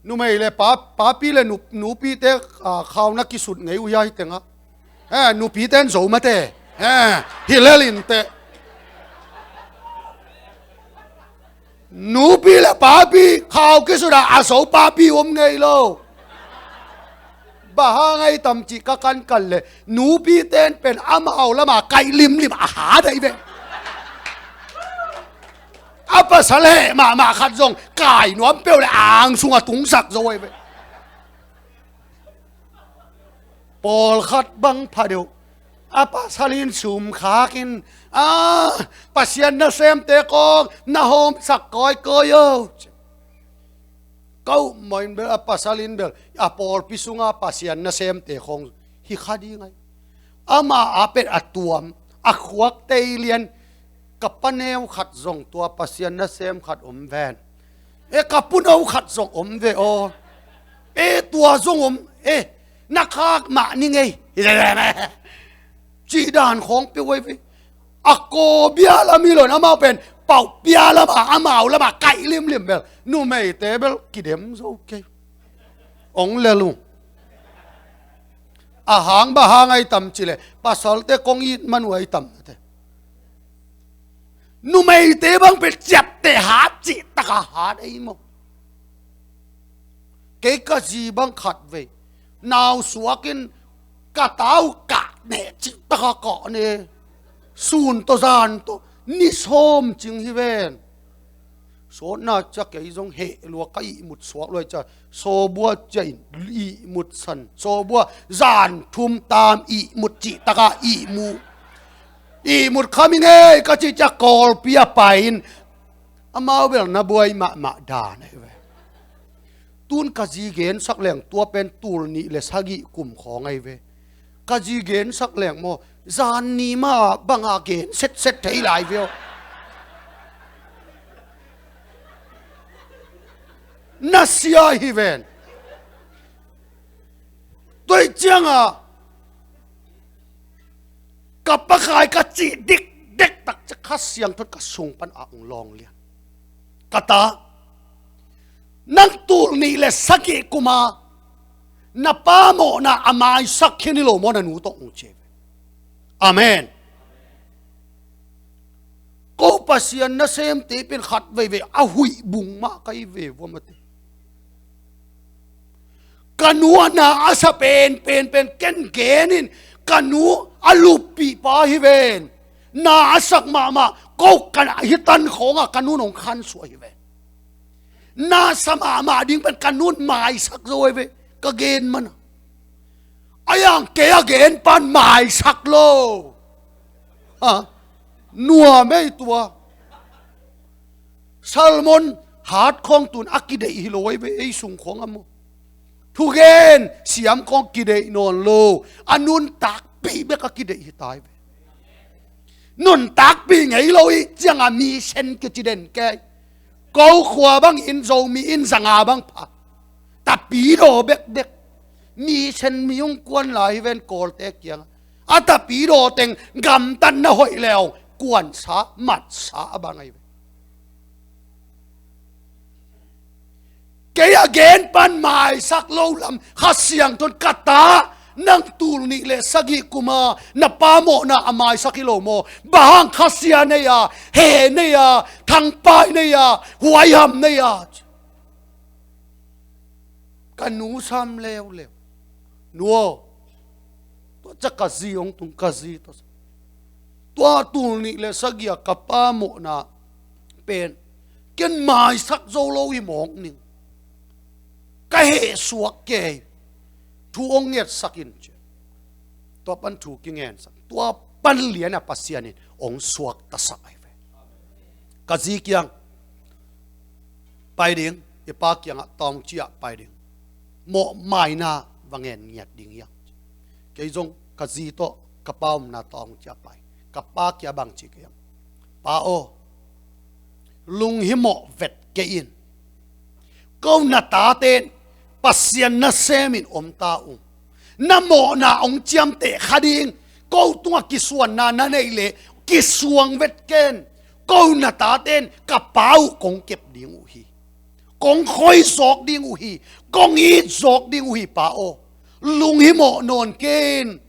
Numei le pa, papi le nu, nupite, a, khau na kisut ngei uh hia hi tengah? Eh, nupite in zo mate. Eh, hi lel in teh. Nupi le papi khau kisut a, a zo papi om ngei lo. Bang hang ahi tam cih ka kankan le, nupite in pen amau lama kaih limlim a hat ahi ve. A pasal heh mahmah khat zong kai nuam peuh le ang sungah tungsak zo ahi ve. Pawlkhat bang pha deuh, a pasal in sum khak in, a, Pasian nasemte kawng na hawmsak kawikawi o. Ka upmawh in bel, a pasal in bel a pawlpi sunga Pasian nasemte khawng hi kha ding ahi. Ama a pet a tuam, a khuak tei lian. Ka paneu khat zong tua Pasian nasem khat om ven. E, ka puno khat zong om ve aw. E, tua zong om. E, na khak mah ni ngei. Cih dan khawng peuh ahi ve. A kawbia lam hi lo in amau pen pauhpia lama, amau lama kaih limlim bel. Numeite bel kidem zo kei. Ong lel ung. A hang bang hang ahi tam cih leh, pasalte kong it man uh ahi tam nate. Numeite bang pen ciapteh hat cih taka hat ahi maw. Kei ka zi bang khatvei nau suak in ka ta uh kah neh cih taka kah ne. Sun tawh zan tawh ni sawm cing hi ven. Sawtna cia kei zong heh lua, ka ihmut suak lua cia, sawbua cia in ihmut san, sawbua zan thum tam ihmut cih taka ihmu. Ihmut kham i ngei ka cih cia Kawlpi a pai in, amau bel na buai mahmah dan ahi ve. Tun ka zi gensak leng tua pen tul nih le sagih kum khawng ahi ve. Ka zi gensak leng maw, zan ni mah banga gen setset thei lai ve aw. Na sia hi ven. Tua hi cianga ka Pa khai ka cih dikdek tak ciang Kha Siangtho in ka sung pan a hong lawng lian. Ka ta, nang tul nih le sagih kuma na pa mawhna a maisak khin hi lo maw, na nu tawh, hong ci hi ve. Amen. Ko Pasian nasemte pen khat veivei a huih bung mah ka hi ve vua mate. Ka nu a na a sa pen pen pen ken gen in, ka nu a luppih pa hi ven. Na a sak mahmah ko ka na hi tan khawngah ka nu in hong khansuah hi ven. Na sa mahmah ding pen ka nu in maisak zo hi ve, ka gen mana. A yang kei a gen pan maisak lo. Ha? Nuam ei tua. Salmon hat khawng tun a kideih hi lo ahi ve, ei sung khawng a maw. Thugen siam khawng kideih nawn lo. A nuntakpih bek a kideih hi ta hi ve. Nuntakpih ngei lo hi cianga mi sen kici den kei. Ko khua bangin Zomi in zanga bang pha. Tapidaw bekbek. Mi sen mi hong kuan lai hi ven Kawlte kiangah. A tapidaw teng gamtatna hoih leu kuansa matsa a bang ahi ve. Kei a gen pan maisak lo lam Kha Siangtho in ka ta, nang tul nih le sagih kuma na pa mawhna a maisak hi lo maw? Bang hang khasia nei a, he nei a, thangpai nei a, huaiham nei a? Ka nu sam leuleu. Nu aw, tua ciang ka zi hong tung, ka zi tawh. Tua tul nih le sagih a ka pa mawhna pen ken maisak zo lo hi mawk ning. Ka heh suak kei. Thu hong ngetsak in ci. Tua pan thu kingensak. Tua pan lian a Pasian in hong suaktasak ahi ve. Ka zi kiang pai ding, i pa kiangah tawng ciah pai ding. Mawhmaina va ngen ngiat ding hiam? Kei zong ka zi tawh ka pa omna tawng ciah pai. Ka pa kiang bang ci kei hiam? Pa aw, lunghimawh vet kei in. Ko na tate in Pasian nasemin om ta ung. Na mawhna hong ciamteh kha ding, ko tungah kisuanna na neih leh kisuang vet ken. Ko na tate in ka pa uh kong kep ding uh hi. Kong khoi zawk ding uh hi. Kong it zawk ding uh hi, pa aw. Lunghimawh nawn ken.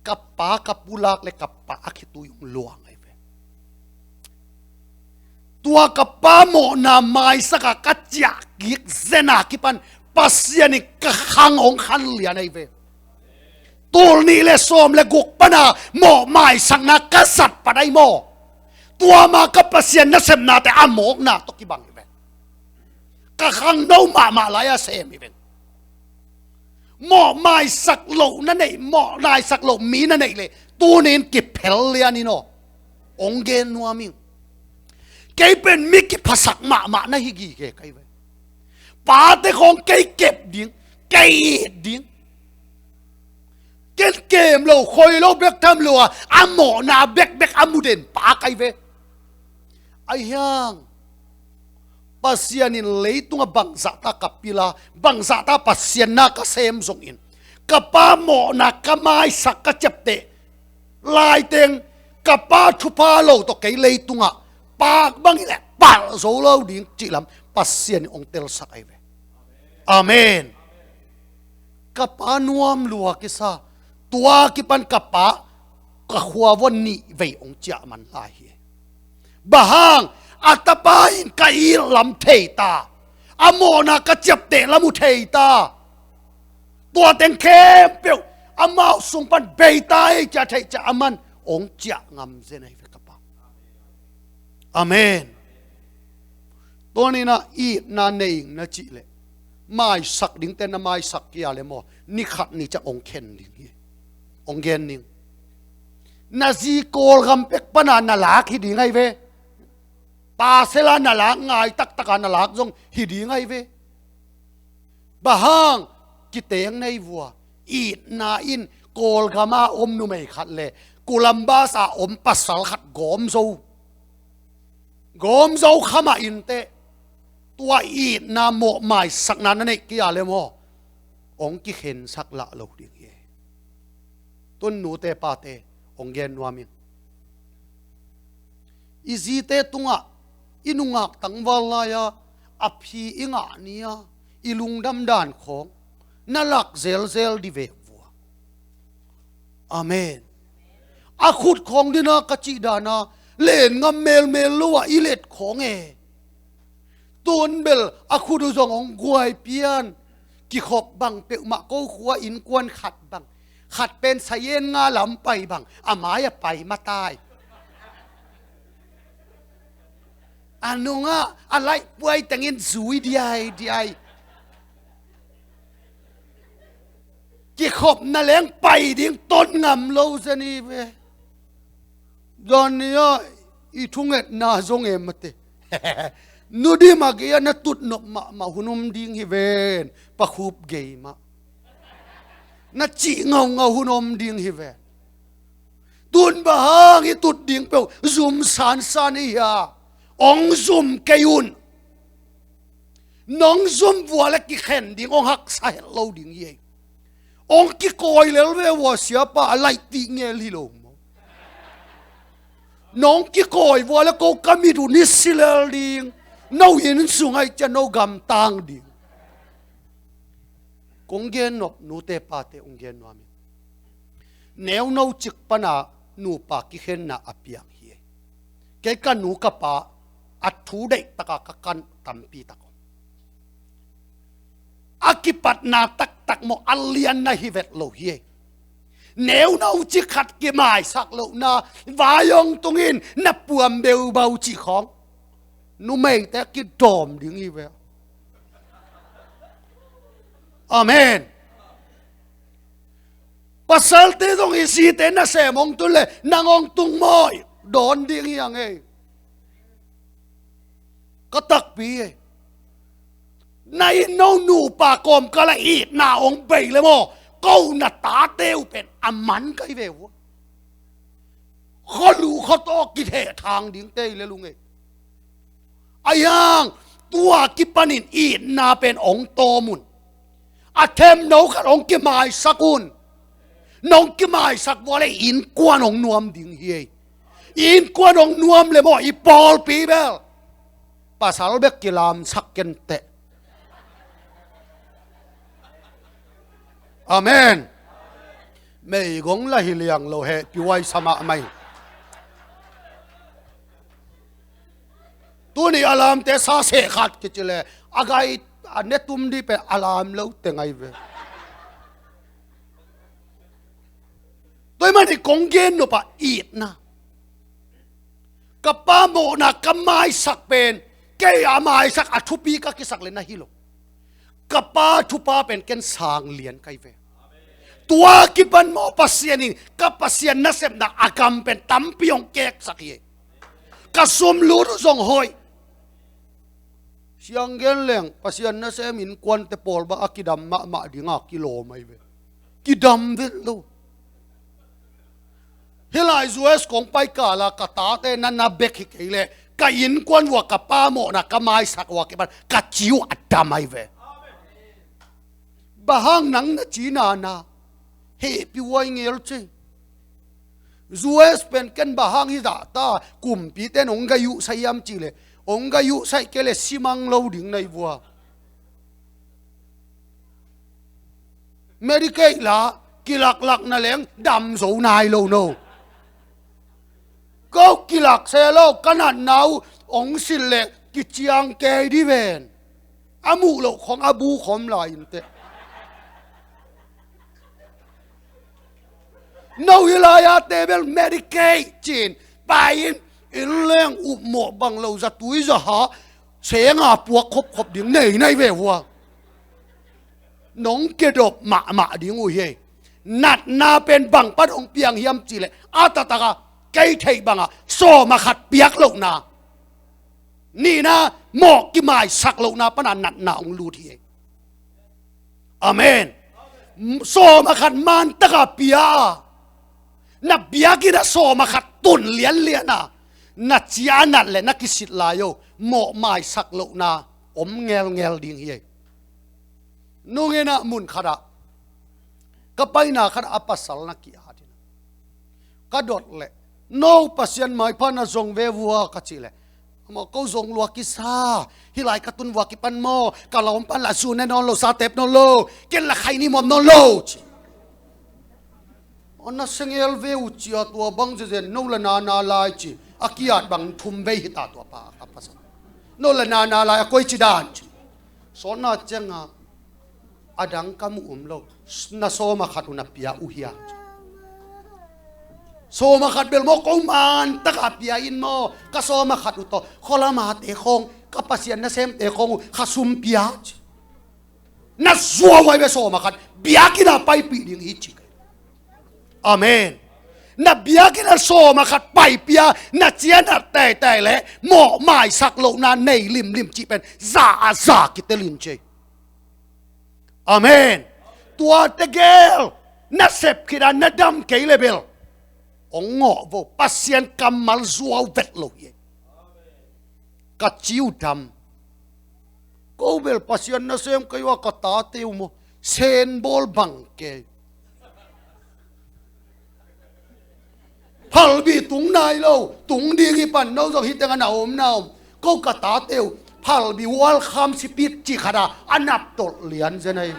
Ka pa ka pulak le ka pa a khitui hong luang ahi ve. Tua ka pa mawhna maisak a ka ciah kik zen a kipan Pasian in ka khang hong khan lian ahi ve. Tul nih le sawm le guk pana mawh maisakna ka zat pan ahi maw? Tua ma ka Pasian nasepnate a mawkna tawh kibang hi ve. Ka khangno mahmah lai a sem hi ve. Mawh maisak loh na neih, mawh maisak loh mi na neih leh tuni in kiphel lian in aw. Hong gen nuam ing. Kei pen mi kiphasak mahmah na hi gige ka hi ve. Pate khawng kei kep ding, kei it ding. Ken kem lo, khoi lo bek tham lo a, a mawhna bekbek a mu den pa ka hi ve. Ahi hang Pasian in leitungah bangzahta ka pil a, bangzahta Pasian na ka sem zongin, ka pa mawhna ka maisak ka ciapteh laiteng, ka pa thupha lo tawh kei leitungah pak bangin le palh zo lo ding cih lam Pasian in hong telsak ahi ve. Amen. Ka pa nuam lua kisa. Tua kipan ka pa ka khua vua nih vei hong ciah man lai hi. Bang hang? A tapa in ka it lam thei ta, a mawhna ka ciapteh lam uh thei ta. Tua teng khempeuh amau sung pan bei ta ei, ciah theih ciah a man hong ciah ngam zen ahi ve ka pa. Amen. Tua ni-in ah itna nei ing na cih leh, maisak dingte na maisak kei a leh maw, ni khat ni ciang hong khen ding hi. Hong gen ning. Na zi Kawlgam pek pana na lak hi ding ahi ve. Pasal a na lak, ngai taktak a na lak zong hi ding ahi ve. Bang hang? Kiteng nei vua. Itna in Kawlgam a om numei khat le Columbus a om pasal khat gawm zo. Gawm zo kha mah inteh, tua itna mawh maisakna na neih kei a le maw, hong kikhensak lah lo ding hi. Tun nute pate, hong gen nuam ing. I zite tungah i nungak tangval lai-a a phi i ngah ni-a i lungdam dan khawng na lak zelzel di ve vua. Amen. A khut khawng dina ka cih dana len ngam melmel lo ah i let khawng e. Tun bel a khut uh zong hong guai pian. Kikhop bang peuhmah ko khua innkuan khat bang, khat pen sayen nga lam pai bang a mai a pai matai. A nungah a laih puai tengin zui diaidiai. Kikhopna leng pai ding ton ngam lo zen hi ve. Zan ni-ah i thungetna zong em a te. Nu dim a gei-ah na tutnop mahmah hun om ding hi ven. Pakhup gei mah na cih ngaungau hun om ding hi ven. Tun bang hang i tut ding peuh zum sansan i hia? Hong zum kei un. Nong zum vua le kikhen ding hong haksa het lo ding hi ei. Hong kikawi lel ve vua siapa a laih tih ngel hi lo maw? Nong kikawi vua le ko ka mit uh ni si lel ding. No inn sung aih ciah no gamtang ding. Kong gen nop nute pate hong gen nuam ing. Neuno cik pana nupa kikhenna a piang hi. Kei ka nu ka pa a thu deih taka ka kan tampi tak om. A kipatna taktak maw a lianna hi vet lo hi. Neuno cik khat kimaisak lohna vai hong tungin na puam beubau cih khawng numeite kidawm ding hi ve. Amen. Pasalte zong i site nasem hong tun le nang hong tung maw? Dawn ding hi a ngei. Ka takpi e. Na inn no nupa kawmkal a itna hong bei le maw? Ko na tate uh pen a man kai ve uh a. Khualu khuataw kitheh thang ding tei le lung e. Ahi hang tua kipanin itna pen hong tawm un. A themno khat hong kimaisak un. Nong kimaisak vua le innkuan hong nuam ding hi ei. Innkuan hong nuam le maw i pawlpi bel pasal bek kilamsak kenteh. Amen. Meigong la hi liang lo heh piuai sa mahmah hi. Tuni a lamte sa seh khat kici le a gai a netum di pen a lam lo te ngai ve. Tua i mani kong gen nop a itna. Ka pa mawhna ka maisak pen kei a maisak a thupi ka kisak le na hi lo. Ka pa thupha pen ken sang lian kai ve. Tua kipan maw Pasian in ka Pasian nasepna a gam pen tampi hong keksak hi. Ka sum lut uh zong hoih. Siang gen leng Pasian nasem innkuante pawl bang a kidam mahmah dinga kilawm ahi ve. Kidam vet lo. Hih lai U S kong pai kala ka tate na na bek hi kei leh ka innkuan vua ka pa mawhna ka maisak vua kipan ka ci uh a dam ahi ve. Bang hang nang na ci nana hehpih uh a i ngel ci. U S pen ken bang hang hi zahta kumpite in hong gai uh sa hiam cih leh hong gai uh sa hi kei leh simang lo ding na hi vua. Medicaid la kilaklakna leng dam zo nai lo no. Ko kilak se lo ka natna uh hong silh leh kiciang kei di ven. A muh loh khawng a bu khawm lai inteh. No hi lai-a tebel Medicaid cin pai in inn leng upmawh bang lo zatui zaha senga puak khopkhop ding nei nai ve hua. Nong kedop mahmah ding uh hi. Natna pen bang pan hong piang hiam cih leh a taktaka kei theih banga sawma khat piak lohna, nihna mawh kimaisak lohna pana natna hong lut hi. Amen. Sawm a khat man taka pia a, na biakinn ah sawm a khat tun lianlian a, na cianat le na kisit lai o, mawh maisak lohna om ngelngel ding hi ei. Nungin ah mun khat ah ka paina khat ah a pasal na ki-at in, ka dot leh, "No Pasian maipha na zong ve vua," ka cih leh, "Amah ko zong lua kisa, hih lai ka tun vua kipan maw, ka lawm pan lah zu ne nawn lo, sa tep nawn lo, ken lah khai ni muam nawn lo," ci. "Aw, na sengel ve uh," ci a, "tua bang zezen, no lah na na lai," ci. A ki-at bang thum vei hi ta tua pa, a pasal. "No lah na na lai, a koi ci dan," ci. Sawtna ciangah, "A dang ka mu um lo, na sawm a khat uh na pia uh hiam?" "Sawm a khat bel maw, ko man taka pia in maw, ka sawm a khat uh tawh khualamate khawng, ka Pasian nasemte khawng uh kha sum pia," ci. "Na zuau ai ve, sawm a khat biakinn ah paipih ding hi," ci. Amen. Na biakinn ah sawm a khat paipia, na cianat teitei le mawh maisak lohna nei limlim cih pen za a za kitel in ci. Amen. Tuate gel na sep khit a na dam kei le bel ong ngawh vo, Pasian kammal zuau vet lo hi. Ka ci uh dam. Ko bel Pasian nasem kei uh a, ka tate uh maw, senbawl bang kei. Phalbi tung nai lo, tung ding hi pan, no zong hi teng a na om na om. Ko ka tate uh, phalbi walkham sipit ci khat a, a nap tolh lian zen ai.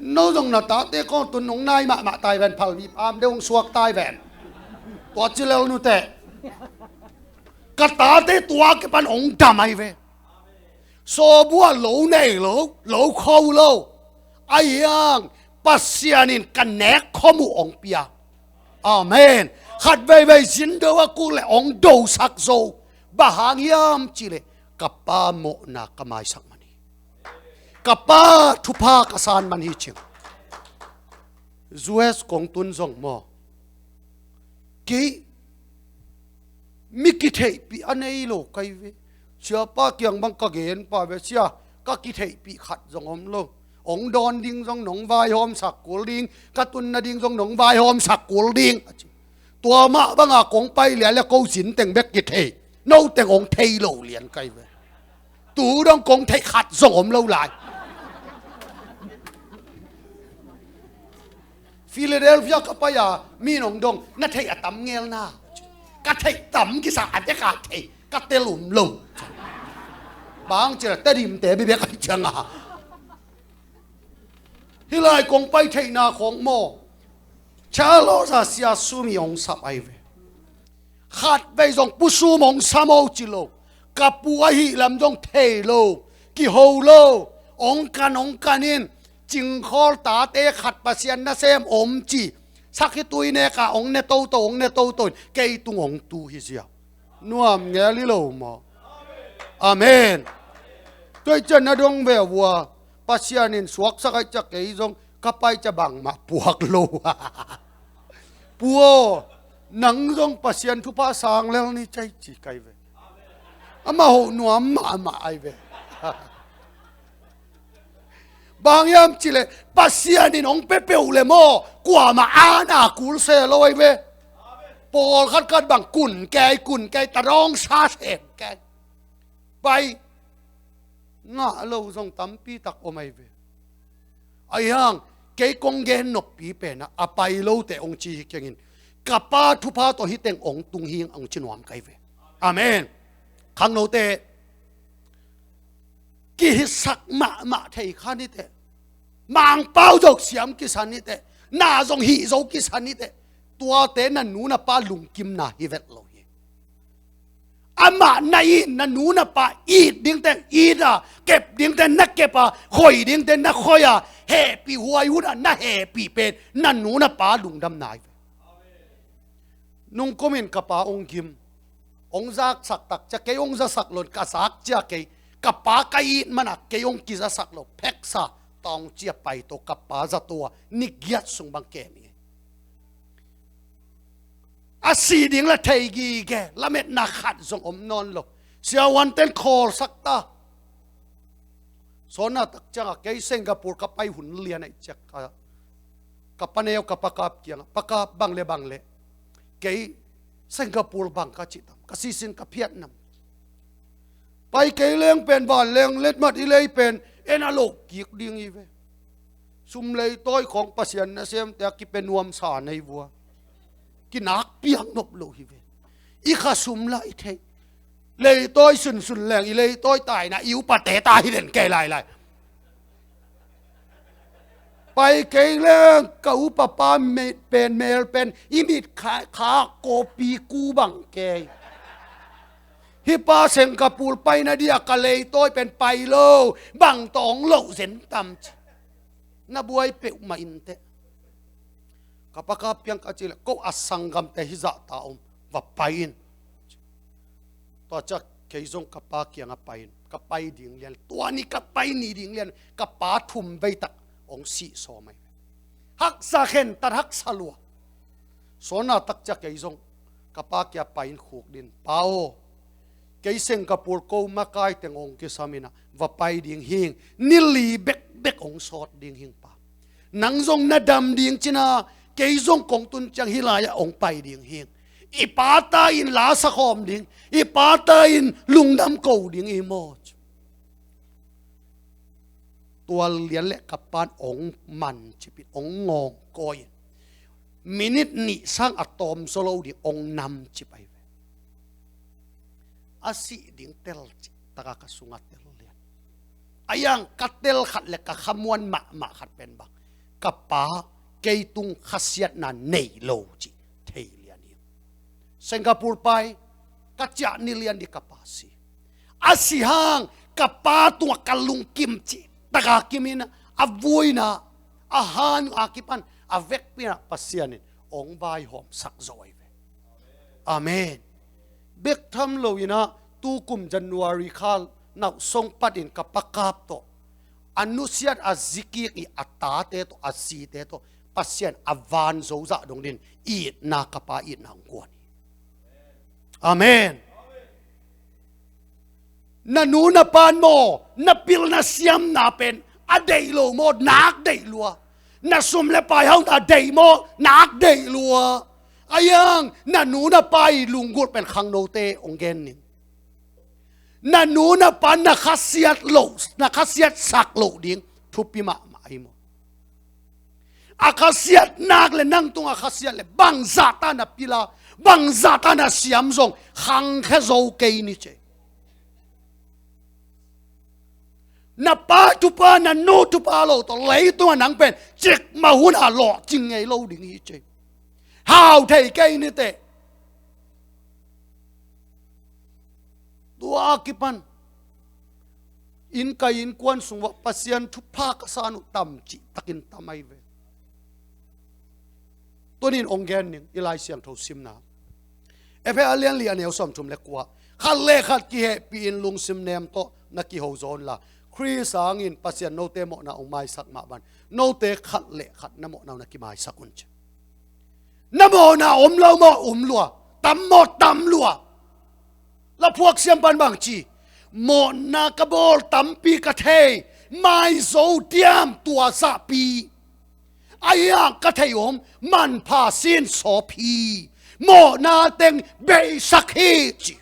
No zong na tate kong tun nong nai mahmah tai ven, phalbi pam deuh hong suak tai ven. Tua ci lel nute. Ka tate tua kipan ong dam ai ve. Sawbua lo nei lo, lo kho lo. Ahi hang Pasian in ka nek khawm uh ong pia. Amen. Khat veivei zin do a kuk le ong dosak zo. Bang hang hiam cih leh ka pa mawhna ka maisak man hi. Ka pa thupha ka san man hi cing. U S kong tun zong maw, kei mi kitheihpih a nei lo kai ve. Siapa kiang bang ka gen pah ve, sia, ka kitheihpih khat zong om lo. Ong dawn ding zong nong vaihawmsak kul ding, ka tun nading zong nong vaihawmsak kul ding, a ci. Tua mah banga kong pai lian le ko zin teng bek kithei, no teng ong thei lo lian kai ve. Tu dong kong theih khat zong om lo lai. Philadelphia ka pai a, mi nong dong, na theih a tam ngel na. Ka theih tam kisa, a dek a theih ka tel um lo. Bang ci leh Tedim te bibek ai ciang a. Hih lai kong pai theihna khawng maw, Charles a sia sum hi ong sap ai ve. Khat vei zong pu sum ong sam o ci lo. Ka pu ahih lam zong thei lo, kiho lo. Ong kan, ong kan in, Cingkhawl tate khat Pasian nasem om ci. Sakhi tui neka ong ne toto, ong ne toto in, kei tung ong tu hi zia. Nuam ngel hi lo maw? Amen. Tua i cian na dong ve vua, Pasian in suaksak ai cia kei zong ka pai cia bangmah puak lo. Pu aw, nang zong Pasian thupha sang lel ni cia i ci kai ve. Amah hoh nuam mahmah ai ve. Bang hiam cih leh Pasian in hong pia peuh leh maw, kuamah ana kul se lo ai ve. Pawlkhat khat bang kun kei, kun kei, tadawng sa sem kei. Pai ngah lo zong tampi tak om ai ve. Ahi hang, kei kong gen noppi pen ah, a pai lote hong ci hi keng in, ka pa thupha tawh hih teng hong tung hi ing, hong ci nuam kai ve. Amen. Khangnote, kihitsak mahmah thei kha ni teh, Mangpau zong siam kisa ni teh, na zong hih zo kisa ni teh, tuate na nu na pa lungkimna hi vet lo hi. Amah na it, na nu na pa it ding teng it a, kep ding teng na kep a, khoi ding teng na khoi a, hehpih huai hun ah na hehpih pen na nu na pa lungdamna hi ve. Nungkum in ka pa hong gim, hong zaksak tak cia kei hong zasak lo in, ka zak cia kei, ka pa ka it man a kei hong kizasak lo, pheksa tawng cia paito, ka pa zato a ni giat sung bang kem hi. A si ding la thei gige, lametna khat zong om nawn lo. Siavuanten khawlsak ta. Sawnna tak ciangah kei Singapore ka pai hun lian ahih ciang ka, ka paneu ka pakap kiangah, pakap bang le bang le, kei Singapore bang ka cih tam, ka sisin ka phiatnam. Pai kei leng pen vanleng letmat i lei pen en a loh kik ding hi ve. Sum leitawi khawng Pasian nasemte a kipia nuamsa nei vua. Kinak piang nop lo hi ve. I kha sum lah i theih. Leitawi sunsun leng i leitawi taina i upate ta hi den kei lailai. Pai kei leng ka upapa pen mel pen i mit kha, kha kopi ku bang kei. Hih pa Singapore paina dia ka leitawi pen pai lo, bang tawng loh zen tam ci. Na buai peuhmah inteh. Ka pa ka piang ka cih leh, ko a sanggamte hih zahta om, va pai in. Tua ciah kei zong ka pa kiangah pai in, ka pai ding lian. Tua ni ka pai ni ding lian, ka pa thum veitak hong sih sawm ahi. Haksa khentat, haksa lua. Sawnna tak ciah kei zong ka pa kia pai in khuk din, Pa aw, kei Singapore ko makai teng hong kisam in ah, va pai ding hing, ni li bekbek hong sawt ding hing pa. Nang zong na dam ding cina, kei zong kong tun ciang hih lai-ah hong pai ding hing. I pata in la sakhawm ding, i pata in lungdam ko ding hi maw. Tua lian le ka pan hong man cipin, hong ngawng kawi in. Minit nih sang a tawm zaw lo ding hong nam cip ahi ve. A sih ding tel cih taka ka sungah tel lian. A yang ka tel khat le ka khamuan mahmah khat pen bang, ka pa kei tung khasiatna nei lo cih thei lian hi. Singapore pai, ka ciah ni lian dih ka pa si. A si hang ka pa tungah ka lungkim cih taka kimin a vuina, a han a kipan a vekpi-in ah Pasian in hong vaihawmsak zo ahi ve. Amen. Bek tham lo in ah tukum January kha nauhsong patin ka pa kap tawh, a nusiat a zikik i a tate tawh, a site tawh Pasian a van zo zah dong din itna, ka pa itna hong guan hi. Amen. Na nu na pan maw, na pilna siamna pen a deih lo maw, nak deih lua. Na sum le pai hauhna deih maw, nak deih lua. A yang na nu na pa i lunggulh pen khangnote hong gen ning. Na nu na pa na khasiat lo, na khasiat sak lo ding thupi mahmah ahi maw. A khasiat nak le nang tung a khasiat le bangzah ta na pila, bangzah ta na siam zong khangkhia zo kei ni ce. Na pa thupha, na nu thupha lo tawh leitung a nang pen cikmah hun a lawhcing ngei lo ding hi ce. Hau thei kei ni teh. Tua a kipan inn kai innkuan sung uah Pasian thupha ka san uh tam cih takin tam ahi ve. Tunin hong gen ning i Lai Siangtho simna. Efesa a lian li a neu sawmthum le kua. Khat le khat kihehpih in lungsim nem tawh na kiho zaw unla, Khrist hangin Pasian note mawhna hong maisak mah bang, note khat le khat na mawhna uh na kimaisak un ci. Na mawhna om lo maw, om lua. Tam maw, tam lua. Laphuak siam pan bang ci, mawhna ka bawl tampi ka thei, maizo diam tua zahpi. A hiang ka thei om, manpha sin sawp hi. Mawhna teng beisak hi ci.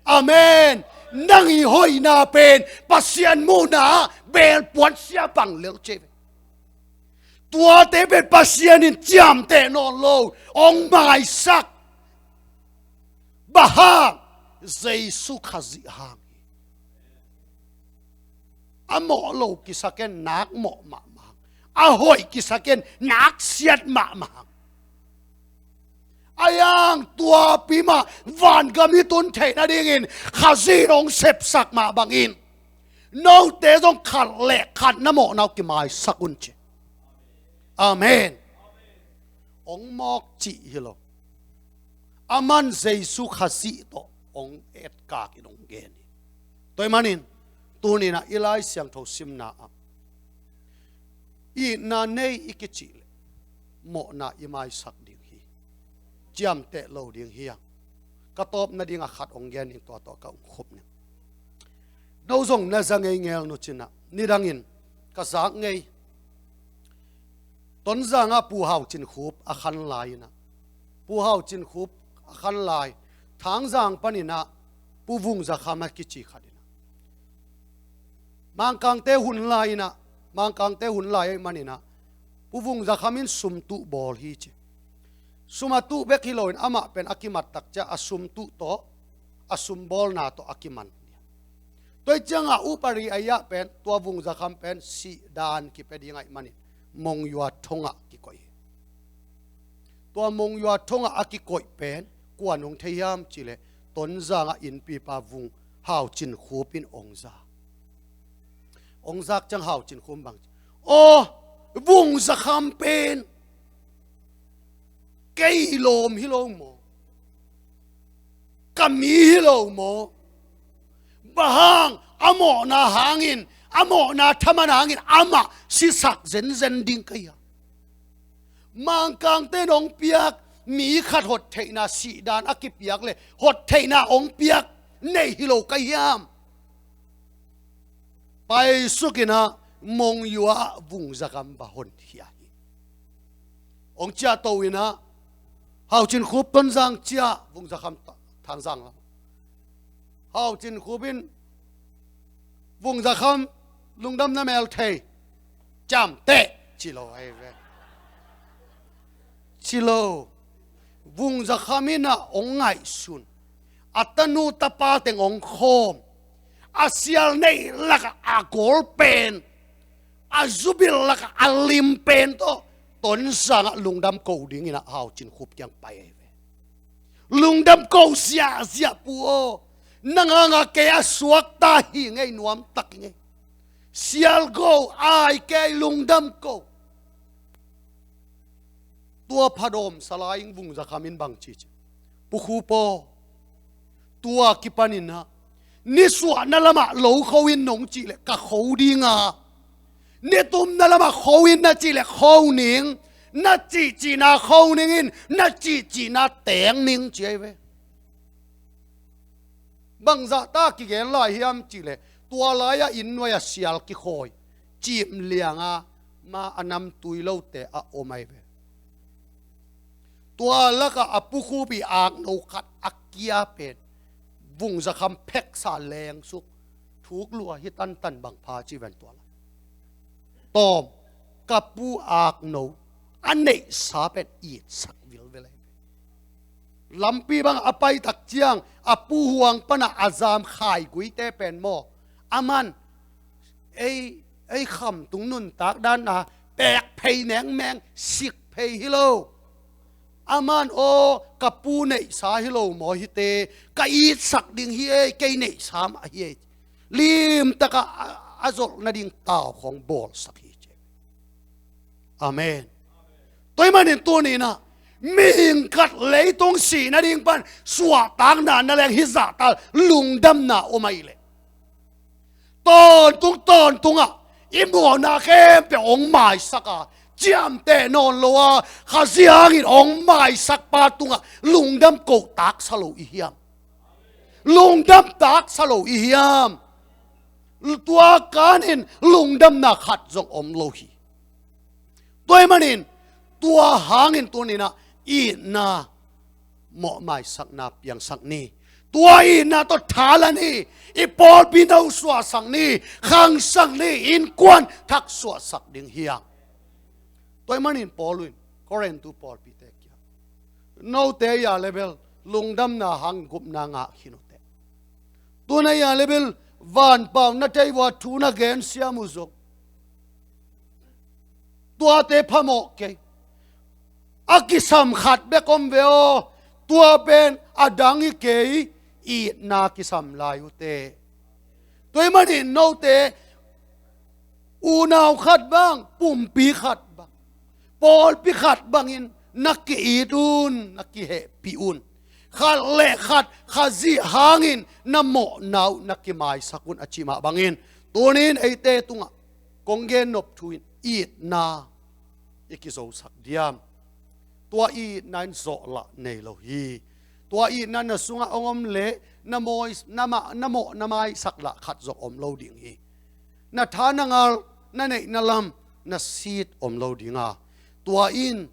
Amen. Nang i hoihna pen Pasian muhna beel puansia bang lel ci. Tuate pen Pasian in ciamteh nawn lo, hong maisak. Bang hang? Jesu Khazih hang hi. A mawh lo kisakin nak mawh mahmah hang. A hoih kisakin nak siat mahmah hang. A hiang tuapi mah vangam i tun theih nadingin Khazih in hong sepsak mah bangin note zong khat le khat na mawhna uh kimaisak un ci. Amen. Hong mawk cih hi lo. Aman Jesu Khazih tawh hong etkak in hong gen hi. Tua ahih manin tuninah i Lai Siangtho simna ah itna nei i kicih leh mawhna i maisak ding hi. Ciamteh lo ding hi a. Ka tawp nading a khat hong gen ning, tua tawh ka um khup ning. No zong na za ngei ngel nu cinah, nidangin ka zak ngei. Tonzangah Pu Hau Cin Khup a khan lai inah, Pu Hau Cin Khup a khan lai, Thangzang paninah Pu Vung Za Kham a kici khat inah, Mangkangte hun lai inah, Mangkangte hun lai ahih maninah Pu Vung Za Kham in sum tuh bawl hi ci. Sum a tuh bek hi loin amah pen a kimat tak ciah a sum tuh tawh, a sum bawlna tawh a kiman. Tua hi ciangah upari a iah pen tua Vung Za Kham pen sihdan kipia ding ahih manin Mong Yua thongah kikoih hi. Tua Mong Yua thongah a kikoih pen kuan hong thei hiam cihleh, Tonzangah innpipa Vung Hau Cin Khup in hong za. Hong zak ciang Hau Cin Khup bang ci, aw, Vung Za Kham pen kei lawm hi lo maw? Ka mi hi lo maw? Bang hang? A mawhna hangin, a mawhna thaman hangin amah sisak zenzen ding ka hi a. Mangkangte in hong piak mi khat hottheihna sihdan a kipiak le hottheihna hong piak nei hi lo ka hiam? Paisuk inah Mong Yua ah Vung Za Kham va honkhia hi. Hong ciahto inah Hau Cin Khup Tonzang ciah, Vung Za Kham Thangzang lam. Hau Cin Khup in Vung Za Kham lungdam na mel thei, ciamteh ci lo ahi ve. Ci lo. Vung Za Kham inah hong ngaihsun. A tanu tapa teng hong khawm. A sial neih lakah a gawl pen, a zubil lakah a lim pen tawh Tonzangah lungdam ko dinginah Hau Cin Khup kiang pai ahi ve. Lungdam ko ziahziah Pu aw. Nang hangah kei a suakta hi ngei, nuamtak hi ngei. Sial go ai kei, lungdam ko. Tua phadawm salai in Vung Za Kham in bang ci ci, Pu Khup aw, tua kipaninah nisuahna lamah lo kho in nong cihleh ka kho dinga, nitumna lamah kho in na cihleh kho ning, na cihcihna kho ning in, na cihcihna teng ning ci ahi ve. Bangzahta kigen lai hiam cihleh, tua lai-ah inn nuai-ah sial kikhawi, cim lianga ma a namtui lote a om ahi ve. Tua lakah a Pu Khup ii akno khat a kia pen Vung Za Kham pheksa lengsuk, thuk lua hi tantan bang pha ci ven tua la. Tawm, ka pu akno a neihsa pen itsak vilvel ahi. Lampi bang a paitak ciang a pu huang panah a zam khaiguite pen maw, a man ei, ei khamtung nuntak dan a pek phei mengmeng, sik phei hi lo. A man aw, ka pu neihsa hi lo maw hite, ka itsak ding hi ei, kei neihsa mah hi ei. Limtakah a, a zolh nading tau khong bawlsak hi ci. Amen. Tua ahih manin tuni-in ah mihing khat leitung sih nading pan suahtakna na leng hi zahta lungdamna om ahih leh, tawntung tawntungah i mawhna khempeuh hong maisak a, ciamteh nawn lo a, Kha zi hangin hong maisakpa tungah lungdam ko taksa lo i hiam? Lungdam taksa lo i hiam? Tua kanin lungdamna khat zong om lo hi. Tua ahih manin tua hangin tuni-in ah itna mawh maisakna piangsak ni. Tua itna tawh thahat ni. I pawlpi no suahsak ni. Khangsak ni. Innkuan thak suahsak ding hi hang. Tua ahih manin Paul in Korintu pawlpite kiang, note a level lungdamna hang gupna ngah khin uh teh. Tuna a level vanpau na thei uh a, thu na gensiam uh zong, tuate phamawh kei. A kisam khat bek om ve aw. Tua pen a dang hi kei, itna kisam lai uh teh. Tua ahih manin note unau khat bang, pumpi khat bang, pawlpi khat bangin na ki-it un, na kihehpih un. Khat le khat Kha zi hangin na mawhna uh na kimaisak un a cih mah bangin, tuni-in eite tungah kong gen nop thu in itna i kizosak diam? Tua itna in zawhlah nei lo hi. Tua itna na sungah hong om leh na mawi, na ma, na mawh, na maisak lah khat zong om lo ding hi. Na tha na ngal, na neih na lam, na sit om lo ding a, tua in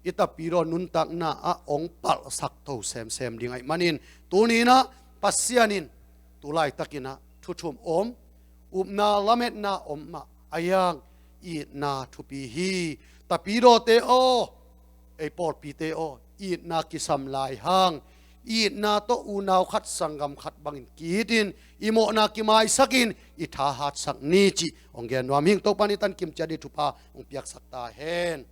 i Tapidaw nuntakna ah hong palhsak tho semsem ding ahih manin, tuni-in ah Pasian in tu laitakin ah thu thum om, upna lametna om mah a, itna thupi hi. Tapidawte aw, ei pawlpite aw, itna kisam lai hang, itna tawh unau khat, sanggam khat bangin ki-itin, i mawhna kimaisakin i tha hatsak ni cih hong gen nuam ing. Topa in i tankim ciat ding thupha hong piaksak ta hen.